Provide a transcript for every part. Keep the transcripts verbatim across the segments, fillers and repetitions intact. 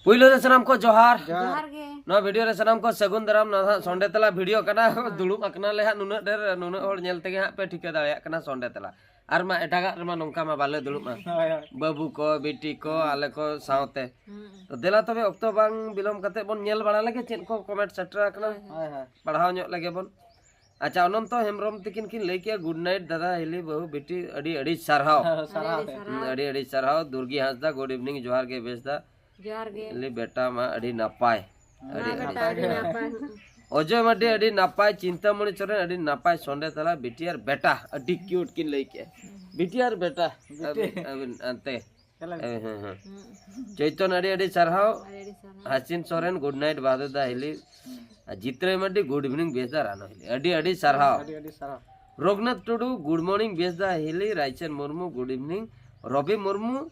ᱯᱩᱭᱞᱩ ᱨᱮ ᱥᱟᱱᱟᱢ ᱠᱚ ᱡᱚᱦᱟᱨ᱾ ᱡᱚᱦᱟᱨ ᱜᱮ᱾ ᱱᱚᱣᱟ ᱵᱷᱤᱰᱤᱭᱳ ᱨᱮ ᱥᱟᱱᱟᱢ ᱠᱚ ᱥᱟᱹᱜᱩᱱ ᱫᱟᱨᱟᱢ᱾ ᱱᱚᱣᱟ ᱫᱚ ᱦᱟᱸᱜ ᱥᱚᱱᱰᱮ ᱛᱟᱞᱟ ᱵᱷᱤᱰᱤᱭᱳ ᱠᱟᱱᱟ᱾ ᱫᱩᱲᱩᱵ ᱟᱠᱟᱱᱟ ᱞᱮ ᱦᱟᱸᱜ ᱱᱩᱱᱟᱹᱜ ᱰᱷᱮᱨ, ᱱᱩᱱᱟᱹᱜ ᱦᱚᱲ ᱧᱮᱞ ᱛᱮᱜᱮ ᱦᱟᱸᱜ ᱯᱮ ᱴᱷᱤᱠᱟᱹ ᱫᱟᱲᱮᱭᱟᱜ ᱠᱟᱱᱟ ᱥᱚᱱᱰᱮ ᱛᱟᱞᱟ᱾ ᱟᱨ ᱢᱟ ᱮᱴᱟᱜᱟᱜ ᱨᱮᱢᱟ ᱱᱚᱝᱠᱟ ᱢᱟ ᱵᱟᱞᱮ ᱫᱩᱲᱩᱵᱼᱟ᱾ ᱦᱳᱭ ᱦᱳᱭ ᱵᱟᱹᱵᱩ ᱠᱚ, ᱵᱤᱴᱤ ᱠᱚ, ᱟᱞᱮ ᱠᱚ ᱥᱟᱶᱛᱮ᱾ ᱦᱩᱸ᱾ ᱛᱚ ᱫᱮᱞᱟ ᱛᱚᱵᱮ ᱚᱠᱛᱚ ᱵᱟᱝ ᱵᱤᱞᱚᱢ ᱠᱟᱛᱮ ᱵᱚᱱ ᱧᱮᱞ ᱵᱟᱲᱟ ᱞᱮᱜᱮ ᱪᱮᱫ ᱠᱚ ᱠᱚᱢᱮᱱᱴ ᱥᱮᱴᱮᱨ ᱟᱠᱟᱱᱟ᱾ ᱦᱳᱭ ᱦᱳᱭ ᱯᱟᱲᱦᱟᱣ ᱧᱚᱜ ᱞᱮᱜᱮ ᱵᱚᱱ᱾ ᱟᱪᱪᱷᱟ, ᱚᱱᱚᱱᱛᱚ ᱦᱮᱢᱵᱨᱚᱢ ᱛᱤᱠᱤᱱ ᱠᱤᱱ ᱞᱟᱹᱭ ᱠᱮᱜᱼᱟ, "ᱜᱩᱰ ᱱᱟᱭᱤᱴ ᱫᱟᱫᱟ ᱦᱤᱞᱤ ᱵᱟᱹᱦᱩ ᱵᱤᱴᱤ, ᱟᱹᱰᱤ ᱟᱹᱰᱤ ᱥᱟᱨᱦᱟᱣ᱾" ᱥᱟᱨᱦᱟᱣ ᱦᱩᱸ, ᱟᱹᱰᱤ ᱟᱹᱰᱤ ᱥᱟᱨᱦᱟᱣ᱾ ᱫᱩᱨᱜᱤ ᱦᱟᱸᱥᱫᱟ, "ᱜᱩᱰ ᱤᱵᱷᱤᱱᱤᱝ, ᱡᱚᱦᱟᱨ ᱜᱮ ᱵᱮᱥ ᱫᱟ ᱡᱚᱦᱟᱨ ᱜᱮ᱾ ᱦᱤᱞᱤ ᱵᱮᱴᱟ ᱢᱟ ᱟᱹᱰᱤ ᱱᱟᱯᱟᱭ, ᱟᱹᱰᱤ ᱢᱟ ᱵᱮᱴᱟ ᱱᱟᱯᱟᱭ᱾ ᱟᱹᱰᱤ ᱱᱟᱯᱟᱭ᱾ ᱚᱡᱚᱭ ᱢᱟᱨᱰᱤ ᱟᱹᱰᱤ ᱱᱟᱯᱟᱭ, ᱪᱤᱱᱛᱟᱢᱚᱬᱤ ᱥᱚᱨᱮᱱ ᱟᱹᱰᱤ ᱱᱟᱯᱟᱭ, ᱥᱚᱸᱰᱮ ᱛᱟᱞᱟ ᱵᱤᱴᱤ ᱟᱨ ᱵᱮᱴᱟ ᱟᱹᱰᱤ ᱠᱤᱭᱩᱴ ᱠᱤᱱ ᱞᱟᱹᱭ ᱠᱮᱜᱼᱟ, ᱵᱤᱴᱤ ᱟᱨ ᱵᱮᱴᱟ᱾ ᱟᱹᱵᱤᱱ ᱟᱹᱵᱤᱱ ᱟᱱᱛᱮ᱾ ᱦᱮᱸ, ᱦᱮᱸ, ᱦᱮᱸ᱾ ᱪᱳᱭᱛᱚᱱ ᱟᱹᱰᱤ ᱟᱹᱰᱤ ᱥᱟᱨᱦᱟᱣ᱾ ᱟᱹᱰᱤ ᱟᱹᱰᱤ ᱥᱟᱨᱦᱟᱣ᱾ ᱦᱟᱥᱤᱱ ᱥᱚᱨᱮᱱ ᱜᱩᱰ ᱱᱟᱭᱤᱴ ᱵᱟᱦᱟᱫᱩᱨ ᱫᱟ ᱦᱤᱞᱤ᱾ ᱟᱨ ᱡᱤᱛᱨᱟᱹᱭ ᱢᱟᱨᱰᱤ ᱜᱩᱰ ᱤᱵᱷᱤᱱᱤᱝ ᱵᱮᱥ ᱫᱟ ᱨᱟᱱᱚ ᱦᱤᱞᱤ, ᱟᱹᱰᱤ ᱟᱹᱰᱤ ᱥᱟᱨᱦᱟᱣ᱾ ᱟᱹᱰᱤ ᱟᱹᱰᱤ ᱥᱟᱨᱦᱟᱣ᱾ ᱨᱚᱜᱷᱩᱱᱟᱛᱷ ᱴᱩᱰᱩ ᱜᱩᱰ ᱢᱚᱨᱱᱤᱝ ᱵᱮᱥ ᱫᱟ ᱦᱤᱞᱤ, ᱨᱟᱭᱪᱟᱸᱫᱽ ᱢᱩᱨᱢᱩ ᱜᱩᱰ ᱤᱵᱷᱤᱱᱤᱝ, ᱨᱚᱵᱤ ᱢᱩᱨᱢᱩ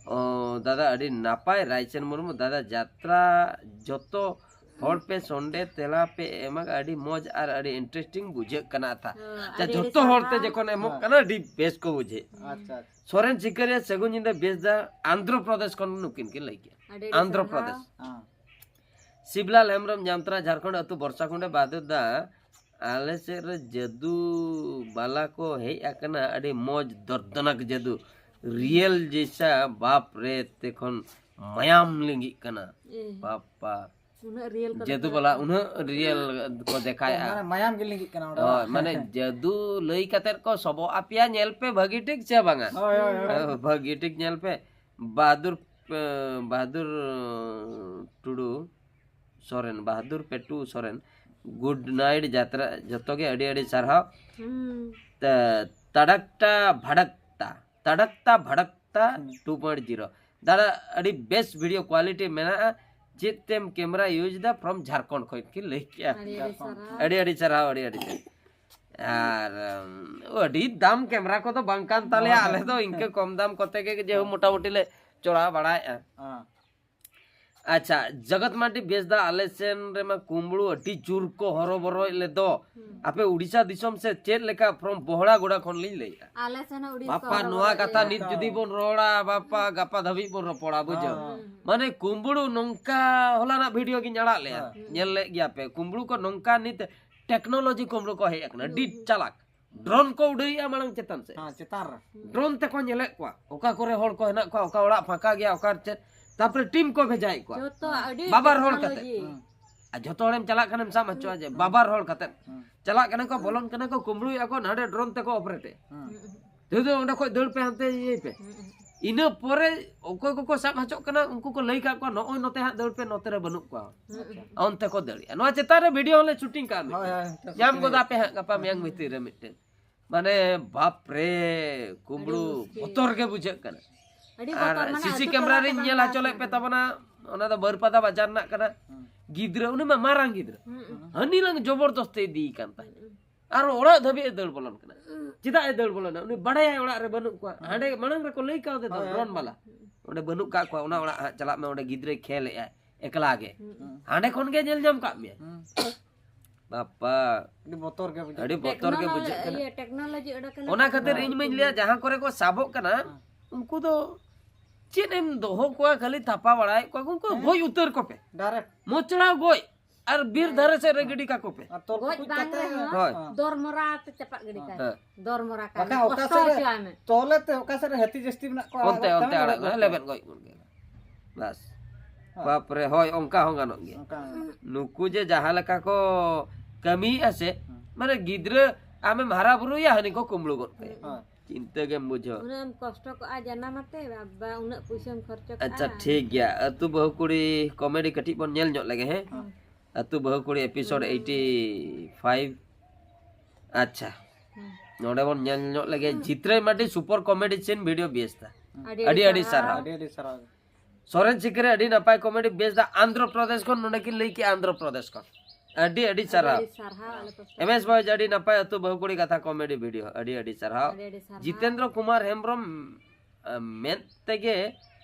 ᱚ, ᱫᱟᱫᱟ ᱟᱹᱰᱤ ᱱᱟᱯᱟᱭ, ᱨᱟᱭᱪᱟᱸᱫᱽ ᱢᱩᱨᱢᱩ ᱫᱟᱫᱟ ᱡᱟᱛᱨᱟ ᱡᱚᱛᱚ ᱦᱚᱲ ᱯᱮ ᱥᱚᱱᱰᱮ ᱛᱮᱞᱟ ᱯᱮ ᱮᱢᱟ, ᱟᱹᱰᱤ ᱢᱚᱡᱽ ᱟᱨ ᱟᱹᱰᱤ ᱤᱱᱴᱟᱨᱮᱥᱴᱤᱝ ᱵᱩᱡᱷᱟᱹᱜ ᱠᱟᱱᱟ ᱛᱟ᱾ ᱦᱮᱸ, ᱟᱪᱪᱷᱟ, ᱟᱹᱰᱤ ᱟᱹᱰᱤ ᱡᱚᱛᱚ ᱦᱚᱲ ᱛᱮ ᱥᱟᱨᱦᱟᱣ᱾ ᱡᱚᱠᱷᱚᱱ ᱮᱢᱚᱜ ᱦᱮᱸ᱾ ᱠᱟᱱᱟ ᱟᱹᱰᱤ ᱵᱮᱥ ᱠᱚ ᱵᱩᱡᱷᱟᱹᱜ᱾ ᱟᱪᱪᱷᱟ ᱟᱪᱪᱷᱟ᱾ ᱥᱚᱨᱮᱱ ᱥᱤᱠᱟᱹᱨᱤᱭᱟᱹ ᱥᱟᱹᱜᱩᱱ ᱧᱤᱫᱟᱹ ᱵᱮᱥ ᱫᱟ ᱟᱱᱫᱷᱨᱚ ᱯᱨᱚᱫᱮᱥ ᱠᱷᱚᱱ ᱱᱩᱠᱤᱱ ᱠᱤᱱ ᱞᱟᱹᱭ ᱠᱮᱜᱼᱟ᱾ ᱟᱹᱰᱤ ᱟᱹᱰᱤ ᱟᱱᱫᱷᱨᱚ ᱥᱟᱨᱦᱟᱣ᱾ ᱯᱨᱚᱫᱮᱥ᱾ ᱦᱮᱸ᱾ ᱥᱤᱵᱞᱟᱞ ᱦᱮᱢᱵᱨᱚᱢ ᱡᱟᱢᱛᱨᱟ ᱡᱷᱟᱲᱠᱷᱚᱸᱰ ᱟᱹᱛᱩ ᱵᱚᱨᱥᱟ ᱠᱷᱩᱸᱰᱮ ᱵᱟᱫᱮ ᱫᱟ ᱟᱞᱮ ᱥᱮᱫ ᱨᱮ ᱡᱟᱹᱫᱩ ᱵᱟᱞᱟ ᱠᱚ ᱦᱮᱡ ᱟᱠᱟᱱᱟ, ᱟᱹᱰᱤ ᱢᱚᱡᱽ ᱫᱚᱨᱫᱚᱱᱟᱠ ᱡᱟᱹᱫᱩ, ᱨᱤᱭᱮᱞ ᱡᱮᱭᱥᱟ, ᱵᱟᱯ ᱨᱮ ᱛᱮᱠᱷᱚᱱ ᱢᱟᱭᱟᱢ ᱞᱤᱸᱜᱤᱜ ᱠᱟᱱᱟ᱾ ᱮ, ᱵᱟᱯᱟ, ᱩᱱᱟᱹᱜ ᱨᱤᱭᱮᱞ ᱠᱚ ᱡᱟᱹᱫᱩ ᱫᱮᱠᱷᱟᱣ ᱵᱟᱞᱟ ᱠᱟᱱᱟ᱾ ᱩᱱᱟᱹᱜ ᱨᱤᱭᱮᱞ ᱠᱚ ᱫᱮᱠᱷᱟᱭᱟ᱾ ᱢᱟᱱᱮ ᱢᱟᱭᱟᱢ ᱜᱮ ᱞᱤᱸᱜᱤᱜ ᱠᱟᱱᱟ ᱚᱸᱰᱮ ᱦᱳᱭ, ᱵᱟᱝ? ᱢᱟᱱᱮ ᱡᱟᱹᱫᱩ ᱞᱟᱹᱭ ᱠᱟᱛᱮ ᱠᱚ ᱥᱚᱵᱚᱜ ᱟᱯᱮᱭᱟ, ᱧᱮᱞ ᱯᱮ ᱵᱷᱟᱹᱜᱤ ᱴᱷᱤᱠ ᱥᱮ ᱵᱟᱝᱟ? ᱦᱳᱭ ᱦᱳᱭ ᱦᱳᱭ᱾ ᱦᱳᱭ, ᱵᱷᱟᱹᱜᱤ ᱴᱷᱤᱠ ᱧᱮᱞ ᱯᱮ᱾ ᱵᱟᱦᱟᱫᱩᱨ, ᱮ, ᱵᱟᱦᱟᱫᱩᱨ ᱴᱩᱰᱩ ᱥᱚᱨᱮᱱ, ᱵᱟᱦᱟᱫᱩᱨ ᱯᱮᱴᱩ ᱥᱚᱨᱮᱱ, ᱜᱩᱰ ᱱᱟᱭᱤᱴ ᱡᱟᱛᱨᱟ, ᱡᱚᱛᱚ ᱜᱮ ᱟᱹᱰᱤ ᱟᱹᱰᱤ ᱥᱟᱨᱦᱟᱣ᱾ ᱦᱩᱸ᱾ ᱛᱟ-, ᱛᱟᱰᱟᱠᱴᱟ ᱵᱷᱟᱰᱟᱠᱛᱟ, ᱛᱟᱰᱟᱠᱛᱟ ᱵᱷᱟᱰᱟᱠᱛᱟ ᱦᱩᱸ᱾ Two point zero. ᱫᱟᱫᱟ, ᱟᱹᱰᱤ ᱵᱮᱥ ᱵᱷᱤᱰᱤᱭᱳ ᱠᱣᱟᱞᱤᱴᱤ ᱢᱮᱱᱟᱜᱼᱟ᱾ ᱪᱮᱫ ᱛᱮᱢ ᱠᱮᱢᱮᱨᱟ ᱤᱭᱩᱡᱽ ᱫᱟ? ᱯᱷᱨᱚᱢ ᱡᱷᱟᱲᱠᱷᱚᱸᱰ ᱠᱷᱚᱱ ᱠᱤᱱ ᱞᱟᱹᱭ ᱠᱮᱜᱼᱟ᱾ ᱟᱹᱰᱤ ᱟᱹᱰᱤ ᱥᱟᱨᱦᱟᱣ᱾ ᱟᱹᱰᱤ ᱟᱹᱰᱤ ᱥᱟᱨᱦᱟᱣ, ᱟᱹᱰᱤ ᱟᱹᱰᱤ ᱥᱟᱨᱦᱟᱣ᱾ ᱟᱨ ᱩᱢ, ᱟᱹᱰᱤ ᱫᱟᱢ ᱠᱮᱢᱮᱨᱟ ᱠᱚᱫᱚ ᱵᱟᱝ ᱠᱟᱱ ᱛᱟᱞᱮᱭᱟ, ᱟᱞᱮ ᱫᱚ ᱤᱱᱠᱟᱹ ᱠᱚᱢ ᱫᱟᱢ ᱠᱚᱛᱮ ᱜᱮ ᱡᱮᱦᱳ ᱢᱚᱴᱟᱢᱩᱴᱤ ᱞᱮ ᱪᱚᱲᱟᱣ ᱵᱟᱲᱟᱭᱮᱜᱼᱟ᱾ ᱦᱮᱸ᱾ ᱟᱪᱪᱷᱟ, ᱡᱚᱜᱚᱛ ᱢᱟᱨᱰᱤ ᱵᱮᱥᱫᱟ, ᱟᱞᱮ ᱥᱮᱱ ᱨᱮᱢᱟ ᱠᱩᱢᱵᱽᱲᱩ ᱟᱹᱰᱤ ᱡᱳᱨ ᱠᱚ ᱦᱚᱨᱚᱵᱚᱨᱚᱭᱮᱫ ᱞᱮ ᱫᱚ᱾ ᱦᱩᱸ᱾ ᱟᱯᱮ ᱩᱲᱤᱥᱥᱟ ᱫᱤᱥᱚᱢ ᱥᱮ ᱪᱮᱫ ᱞᱮᱠᱟ? From ᱵᱚᱦᱲᱟ ᱜᱚᱲᱟ ᱠᱷᱚᱱ ᱞᱤᱧ ᱞᱟᱹᱭᱮᱫᱼᱟ᱾ ᱟᱞᱮ ᱥᱮᱱ ᱦᱚᱸ ᱩᱲᱤᱥᱥᱟ ᱵᱟᱯᱟ, ᱦᱚᱨᱚᱵᱚᱨᱚᱭᱮᱫ ᱞᱮᱭᱟ᱾ ᱱᱚᱣᱟ ᱠᱟᱛᱷᱟ ᱱᱤᱛ ᱡᱩᱫᱤ ᱵᱚᱱ ᱨᱚᱲᱟ, ᱵᱟᱯᱟ, ᱜᱟᱯᱟ ᱫᱷᱟᱹᱵᱤᱡ ᱵᱚᱱ ᱨᱚᱯᱚᱲᱟ, ᱵᱩᱡᱷᱟᱹᱣ? ᱦᱮᱸ᱾ ᱢᱟᱱᱮ ᱠᱩᱢᱵᱽᱲᱩ ᱱᱚᱝᱠᱟ, ᱦᱚᱞᱟᱱᱟᱜ ᱵᱷᱤᱰᱤᱭᱳ ᱜᱤᱧ ᱟᱲᱟᱜ ᱞᱮᱜᱼᱟ, ᱦᱮᱸ᱾ ᱧᱮᱞ ᱞᱮᱫ ᱜᱮᱭᱟ ᱯᱮ᱾ ᱠᱩᱢᱵᱽᱲᱩ ᱠᱚ ᱱᱚᱝᱠᱟ ᱱᱤᱛ ᱴᱮᱠᱱᱳᱞᱚᱡᱤ ᱠᱩᱢᱵᱽᱲᱩ ᱠᱚ ᱦᱮᱡ ᱟᱠᱟᱱᱟ, ᱟᱹᱰᱤ ᱦᱩᱸ, ᱦᱩᱸ᱾ ᱪᱟᱞᱟᱠ᱾ ᱰᱨᱳᱱ ᱠᱚ ᱩᱰᱟᱹᱣᱮᱜᱼᱟ ᱢᱟᱲᱟᱝ ᱪᱮᱛᱟᱱ ᱥᱮᱫ᱾ ᱦᱮᱸ, ᱪᱮᱛᱟᱱ ᱨᱮ᱾ ᱰᱨᱳᱱ ᱛᱮᱠᱚ ᱧᱮᱞᱮᱫ ᱠᱚᱣᱟ, ᱚᱠᱟ ᱠᱚᱨᱮ ᱦᱚᱲ ᱠᱚ ᱦᱮᱱᱟᱜ ᱠᱚᱣᱟ, ᱚᱠᱟ ᱚᱲᱟᱜ ᱯᱷᱟᱸᱠᱟ ᱜᱮᱭᱟ, ᱚᱠᱟ ᱪᱮᱫ᱾ ᱛᱟᱯᱚᱨᱮ ᱴᱤᱢ ᱠᱚ ᱵᱷᱮᱡᱟᱭᱮᱫ ᱠᱚᱣᱟ᱾ ᱡᱚᱛᱚ ᱟᱹᱰᱤ ᱵᱟᱵᱟᱨ ᱦᱚᱲ ᱠᱟᱛᱮ᱾ ᱴᱮᱠᱱᱳᱞᱚᱡᱤ᱾ ᱦᱩᱸ᱾ ᱟᱨ ᱡᱚᱛᱚ ᱦᱚᱲᱮᱢ ᱪᱟᱞᱟᱜ ᱠᱷᱟᱱᱮᱢ ᱥᱟᱵ ᱦᱚᱪᱚᱜᱼᱟ ᱡᱮ ᱦᱩᱸ᱾ ᱵᱟᱵᱟᱨ ᱦᱚᱲ ᱠᱟᱛᱮ᱾ ᱦᱩᱸ᱾ ᱪᱟᱞᱟᱜ ᱠᱟᱱᱟ ᱠᱚ, ᱵᱚᱞᱚᱱ ᱠᱟᱱᱟ ᱠᱚ, ᱠᱩᱢᱵᱽᱲᱩᱭᱮᱫᱼᱟ ᱠᱚ, ᱱᱟᱰᱮ ᱰᱨᱳᱱ ᱛᱮᱠᱚ ᱚᱯᱟᱨᱮᱴᱮᱫ᱾ ᱦᱩᱸ᱾ ᱦᱩᱸ᱾ ᱛᱮᱦᱮᱧ ᱫᱚ ᱚᱸᱰᱮ ᱠᱷᱚᱡ ᱫᱟᱹᱲ ᱯᱮ, ᱦᱟᱱᱛᱮ ᱤᱭᱟᱹᱭ ᱯᱮ᱾ ᱦᱩᱸ᱾ ᱤᱱᱟᱹ ᱯᱚᱨᱮ ᱚᱠᱚᱭ ᱠᱚᱠᱚ ᱥᱟᱵ ᱦᱚᱪᱚᱜ ᱠᱟᱱᱟ, ᱩᱱᱠᱩ ᱠᱚ ᱞᱟᱹᱭ ᱠᱟᱜ ᱠᱚᱣᱟ, "ᱱᱚᱜᱼᱚᱭ ᱱᱚᱛᱮ ᱦᱟᱸᱜ ᱫᱟᱹᱲ ᱯᱮ, ᱱᱚᱛᱮ ᱨᱮ ᱵᱟᱹᱱᱩᱜ ᱠᱚᱣᱟ᱾" ᱦᱩᱸ᱾ ᱚᱱᱛᱮ ᱠᱚ ᱫᱟᱹᱲᱮᱜᱼᱟ᱾ ᱱᱚᱣᱟ ᱪᱮᱛᱟᱱ ᱨᱮ ᱵᱷᱤᱰᱤᱭᱳ ᱦᱚᱸᱞᱮ ᱥᱩᱴᱤᱝ ᱠᱟᱜᱼᱟ ᱢᱤᱫ᱾ ᱦᱳᱭ, ᱦᱳᱭ, ᱧᱟᱢ ᱥᱩᱴᱤᱝ ᱜᱚᱫᱟ ᱦᱩᱭᱩᱜᱼᱟ᱾ ᱯᱮ ᱦᱟᱸᱜ ᱜᱟᱯᱟ ᱢᱮᱭᱟᱝ ᱵᱷᱤᱛᱤᱨ ᱨᱮ ᱢᱤᱫᱴᱮᱱ᱾ ᱢᱟᱱᱮ, ᱵᱟᱯ ᱨᱮ, ᱠᱩᱢᱵᱽᱲᱩ ᱟᱹᱰᱤ ᱢᱩᱥᱠᱤᱞ᱾ ᱵᱚᱛᱚᱨ ᱜᱮ ᱵᱩᱡᱷᱟᱹᱜ ᱠᱟᱱᱟ᱾ ᱟᱹᱰᱤ ᱟᱨ ᱵᱚᱛᱚᱨ, ᱢᱟᱱᱮ ᱥᱤᱥᱤ ᱟᱹᱛᱩ ᱠᱮᱢᱨᱟ ᱴᱚᱞᱟ ᱨᱤᱧ ᱛᱮ ᱧᱮᱞ ᱵᱟᱝ ᱦᱚᱪᱚ ᱞᱮᱫ ᱯᱮ ᱛᱟᱦᱮᱸ ᱛᱟᱵᱚᱱᱟ, ᱚᱱᱟ ᱫᱚ ᱵᱟᱹᱨᱯᱟᱫᱟ ᱵᱟᱡᱟᱨ ᱨᱮᱱᱟᱜ ᱠᱟᱱᱟ᱾ ᱦᱩᱸ᱾ ᱜᱤᱫᱽᱨᱟᱹ, ᱩᱱᱤ ᱢᱟ ᱢᱟᱨᱟᱝ ᱜᱤᱫᱽᱨᱟᱹ᱾ ᱦᱩᱸ᱾ ᱦᱟᱹᱱᱤ ᱞᱟᱝ ᱡᱚᱵᱚᱨᱫᱚᱥᱛᱤ ᱤᱫᱤᱭᱮ ᱠᱟᱱ ᱛᱟᱦᱮᱸᱫ᱾ ᱦᱩᱸ᱾ ᱟᱨ ᱚᱲᱟᱜ ᱫᱷᱟᱹᱵᱤᱡ ᱮ ᱫᱟᱹᱲ ᱵᱚᱞᱚᱱ ᱠᱟᱱᱟ᱾ ᱪᱮᱫᱟᱜ ᱮ ᱫᱟᱹᱲ ᱵᱚᱞᱚᱱᱟ? ᱩᱱᱤ ᱵᱟᱲᱟᱭᱟᱭ ᱚᱲᱟᱜ ᱨᱮ ᱵᱟᱹᱱᱩᱜ ᱠᱚᱣᱟ᱾ ᱦᱩᱸ᱾ ᱦᱟᱸᱰᱮ ᱢᱟᱲᱟᱝ ᱨᱮᱠᱚ ᱞᱟᱹᱭ ᱠᱟᱣᱫᱮ ᱫᱚ, ᱦᱳᱭ, ᱦᱳᱭ᱾ ᱰᱨᱳᱱ ᱵᱟᱞᱟ᱾ ᱚᱸᱰᱮ ᱵᱟᱹᱱᱩᱜ ᱠᱟᱜ ᱠᱚᱣᱟ, ᱚᱱᱟ ᱚᱲᱟᱜ ᱦᱟᱸᱜ ᱪᱟᱞᱟᱜ ᱢᱮ, ᱚᱸᱰᱮ ᱜᱤᱫᱽᱨᱟᱹᱭ ᱠᱷᱮᱞᱮᱜᱼᱟᱭ ᱮᱠᱞᱟ ᱜᱮ᱾ ᱦᱩᱸ᱾ ᱦᱟᱸᱰᱮ ᱠᱷᱚᱱ ᱜᱮ ᱧᱮᱞ ᱧᱟᱢ ᱠᱟᱜ ᱢᱮᱭᱟ᱾ ᱦᱩᱸ᱾ ᱵᱟᱯᱟ᱾ ᱟᱹᱰᱤ ᱵᱚᱛᱚᱨ ᱜᱮ ᱵᱩᱡᱷᱟᱹᱜ ᱟᱹᱰᱤ ᱠᱟᱱᱟ᱾ ᱵᱚᱛᱚᱨ ᱜᱮ ᱴᱮᱠᱱᱳᱞᱚᱡᱤ, ᱵᱩᱡᱷᱟᱹᱜ ᱠᱟᱱᱟ᱾ ᱤᱭᱟᱹ, ᱴᱮᱠᱱᱳᱞᱚᱡᱤ ᱚᱰᱚᱠ ᱮᱱᱟ ᱚᱱᱟ ᱛᱚ᱾ ᱠᱷᱟᱹᱛᱤᱨ ᱤᱧ ᱢᱟᱧ ᱞᱟᱹᱭᱟ, ᱡᱟᱦᱟᱸ ᱠᱚᱨᱮ ᱠᱚ ᱥᱟᱵᱚᱜ ᱠᱟᱱᱟ, ᱦᱮᱸ᱾ ᱩᱱᱠᱩ ᱫᱚ ᱪᱮᱫ ᱮᱢ ᱫᱚᱦᱚ ᱠᱚᱣᱟ, ᱠᱷᱟᱹᱞᱤ ᱛᱷᱟᱯᱟ ᱵᱟᱲᱟᱭᱮᱫ ᱠᱚᱣᱟ ᱠᱚ, ᱩᱱᱠᱩ ᱦᱮᱸ᱾ ᱜᱚᱡ ᱩᱛᱟᱹᱨ ᱠᱚᱯᱮ᱾ ᱰᱟᱭᱨᱮᱠᱴ᱾ ᱢᱚᱪᱲᱟ ᱜᱚᱡ ᱟᱨ ᱵᱤᱨ ᱫᱷᱟᱨᱮ ᱥᱮᱫ ᱨᱮ ᱦᱮᱸ᱾ ᱜᱤᱰᱤ ᱠᱟᱠᱚ ᱯᱮ᱾ ᱟᱨ ᱛᱚᱞ ᱜᱚᱡ ᱠᱩᱯᱩᱡ ᱵᱟᱝ ᱠᱟᱛᱮ ᱨᱮᱦᱚᱸ ᱦᱮᱸ᱾ ᱦᱳᱭ᱾ ᱫᱚᱨ ᱢᱚᱨᱟ ᱛᱮ ᱪᱟᱯᱟᱜ ᱜᱤᱰᱤ ᱠᱟᱭ᱾ ᱦᱮᱸ᱾ ᱫᱚᱨ ᱢᱚᱨᱟ ᱠᱟᱭ ᱵᱟᱠᱷᱟᱱ ᱢᱮ, ᱚᱠᱟ ᱠᱚᱥᱴᱚ ᱥᱮᱫ ᱨᱮ ᱦᱚᱪᱚᱭ ᱢᱮ᱾ ᱛᱚᱞᱮ ᱛᱮ ᱚᱠᱟ ᱥᱮᱫ ᱨᱮ ᱦᱟᱹᱛᱤ ᱡᱟᱹᱥᱛᱤ ᱢᱮᱱᱟᱜ ᱠᱚᱣᱟ, ᱚᱱᱛᱮ, ᱟᱲᱟᱜ ᱚᱱᱛᱮ ᱠᱟᱜ ᱢᱮ, ᱟᱲᱟᱜ ᱞᱮᱵᱮᱫ ᱢᱮ, ᱜᱚᱡ ᱞᱮᱵᱮᱫ ᱜᱚᱡ ᱠᱚᱣᱟ᱾ ᱜᱚᱫ ᱠᱮᱫ᱾ ᱵᱟᱥ᱾ ᱦᱮᱸ᱾ ᱵᱟᱯ ᱨᱮ, ᱦᱳᱭ, ᱚᱱᱠᱟ ᱦᱚᱸ ᱜᱟᱱᱚᱜ ᱜᱮᱭᱟ᱾ ᱚᱱᱠᱟ᱾ ᱱᱩᱠᱩ ᱡᱮ ᱡᱟᱦᱟᱸ ᱞᱮᱠᱟ ᱠᱚ ᱠᱟᱹᱢᱤᱭᱮᱫᱼᱟ ᱥᱮ, ᱦᱮᱸ᱾ ᱢᱟᱱᱮ ᱜᱤᱫᱽᱨᱟᱹ ᱟᱢᱮᱢ ᱦᱟᱨᱟ ᱵᱩᱨᱩᱭᱟ, ᱦᱟᱹᱱᱤ ᱠᱚ ᱠᱩᱢᱵᱽᱲᱩ ᱜᱚᱫ ᱠᱟᱭᱟ᱾ ᱦᱳᱭ᱾ ᱪᱤᱱᱛᱟᱹ ᱜᱮᱢ ᱵᱩᱡᱷᱟᱹᱣ᱾ ᱩᱱᱟᱹᱜ ᱮᱢ ᱠᱚᱥᱴᱚ ᱠᱚᱜᱼᱟ ᱡᱟᱱᱟᱢ ᱟᱛᱮ, ᱵᱟᱵᱟ, ᱩᱱᱟᱹᱜ ᱯᱩᱭᱥᱟᱹᱢ ᱠᱷᱚᱨᱪᱚ ᱠᱟᱜᱼᱟ᱾ ᱟᱪᱪᱷᱟ, ᱴᱷᱤᱠ ᱜᱮᱭᱟ᱾ ᱟᱹᱛᱩ ᱵᱟᱹᱦᱩ ᱠᱩᱲᱤ ᱠᱚᱢᱮᱰᱤ ᱠᱟᱹᱴᱤᱡ ᱵᱚᱱ ᱧᱮᱞ ᱧᱚᱜ ᱞᱮᱜᱮ, ᱦᱮᱸ? ᱦᱮᱸ᱾ ᱟᱹᱛᱩ ᱵᱟᱹᱦᱩ ᱠᱩᱲᱤ episode ᱦᱩᱸ᱾ eighty five᱾ ᱟᱪᱪᱷᱟ᱾ ᱦᱩᱸ᱾ ᱱᱚᱰᱮ ᱵᱚᱱ ᱧᱮᱞ ᱧᱚᱜ ᱞᱮᱜᱮ᱾ ᱦᱩᱸ᱾ Jitrai Mardi super comedy scene video ᱵᱮᱥ ᱛᱟ᱾ ᱟᱹᱰᱤ ᱟᱹᱰᱤ ᱟᱹᱰᱤ ᱥᱟᱨᱦᱟᱣ᱾ ᱥᱟᱨᱦᱟᱣ᱾ ᱟᱹᱰᱤ ᱟᱹᱰᱤ ᱥᱟᱨᱦᱟᱣ᱾ ᱥᱚᱨᱮᱱ ᱥᱤᱠᱨᱤ ᱟᱹᱰᱤ ᱱᱟᱯᱟᱭ ᱠᱚᱢᱮᱰᱤ ᱵᱮᱥ ᱫᱟ, ᱟᱱᱫᱷᱨᱚ ᱯᱨᱚᱫᱮᱥ ᱠᱷᱚᱱ, ᱱᱚᱰᱮ ᱠᱤᱱ ᱞᱟᱹᱭ ᱠᱮᱜᱼᱟ ᱟᱱᱫᱷᱨᱚ ᱯᱨᱚᱫᱮᱥ ᱠᱷᱚᱱ᱾ ᱟᱹᱰᱤ ᱟᱹᱰᱤ ᱟᱹᱰᱤ ᱥᱟᱨᱦᱟᱣ᱾ ᱟᱹᱰᱤ ᱥᱟᱨᱦᱟᱣ ᱟᱞᱮ ᱯᱟᱥᱴᱟ ᱮᱢ ᱮᱥ ᱠᱷᱚᱱ᱾ ᱵᱷᱚᱭᱮᱥ ᱟᱹᱰᱤ ᱱᱟᱯᱟᱭ ᱟᱹᱛᱩ ᱵᱟᱹᱦᱩ ᱠᱩᱲᱤ ᱠᱟᱛᱷᱟ ᱠᱚᱢᱮᱰᱤ ᱵᱷᱤᱰᱤᱭᱳ, ᱟᱹᱰᱤ ᱟᱹᱰᱤ ᱥᱟᱨᱦᱟᱣ᱾ ᱟᱹᱰᱤ ᱟᱹᱰᱤ ᱥᱟᱨᱦᱟᱣ᱾ ᱡᱤᱛᱮᱱᱫᱨᱚ ᱠᱩᱢᱟᱨ ᱦᱮᱢᱵᱨᱚᱢ, ᱟᱸ, ᱢᱮᱫ ᱛᱮᱜᱮ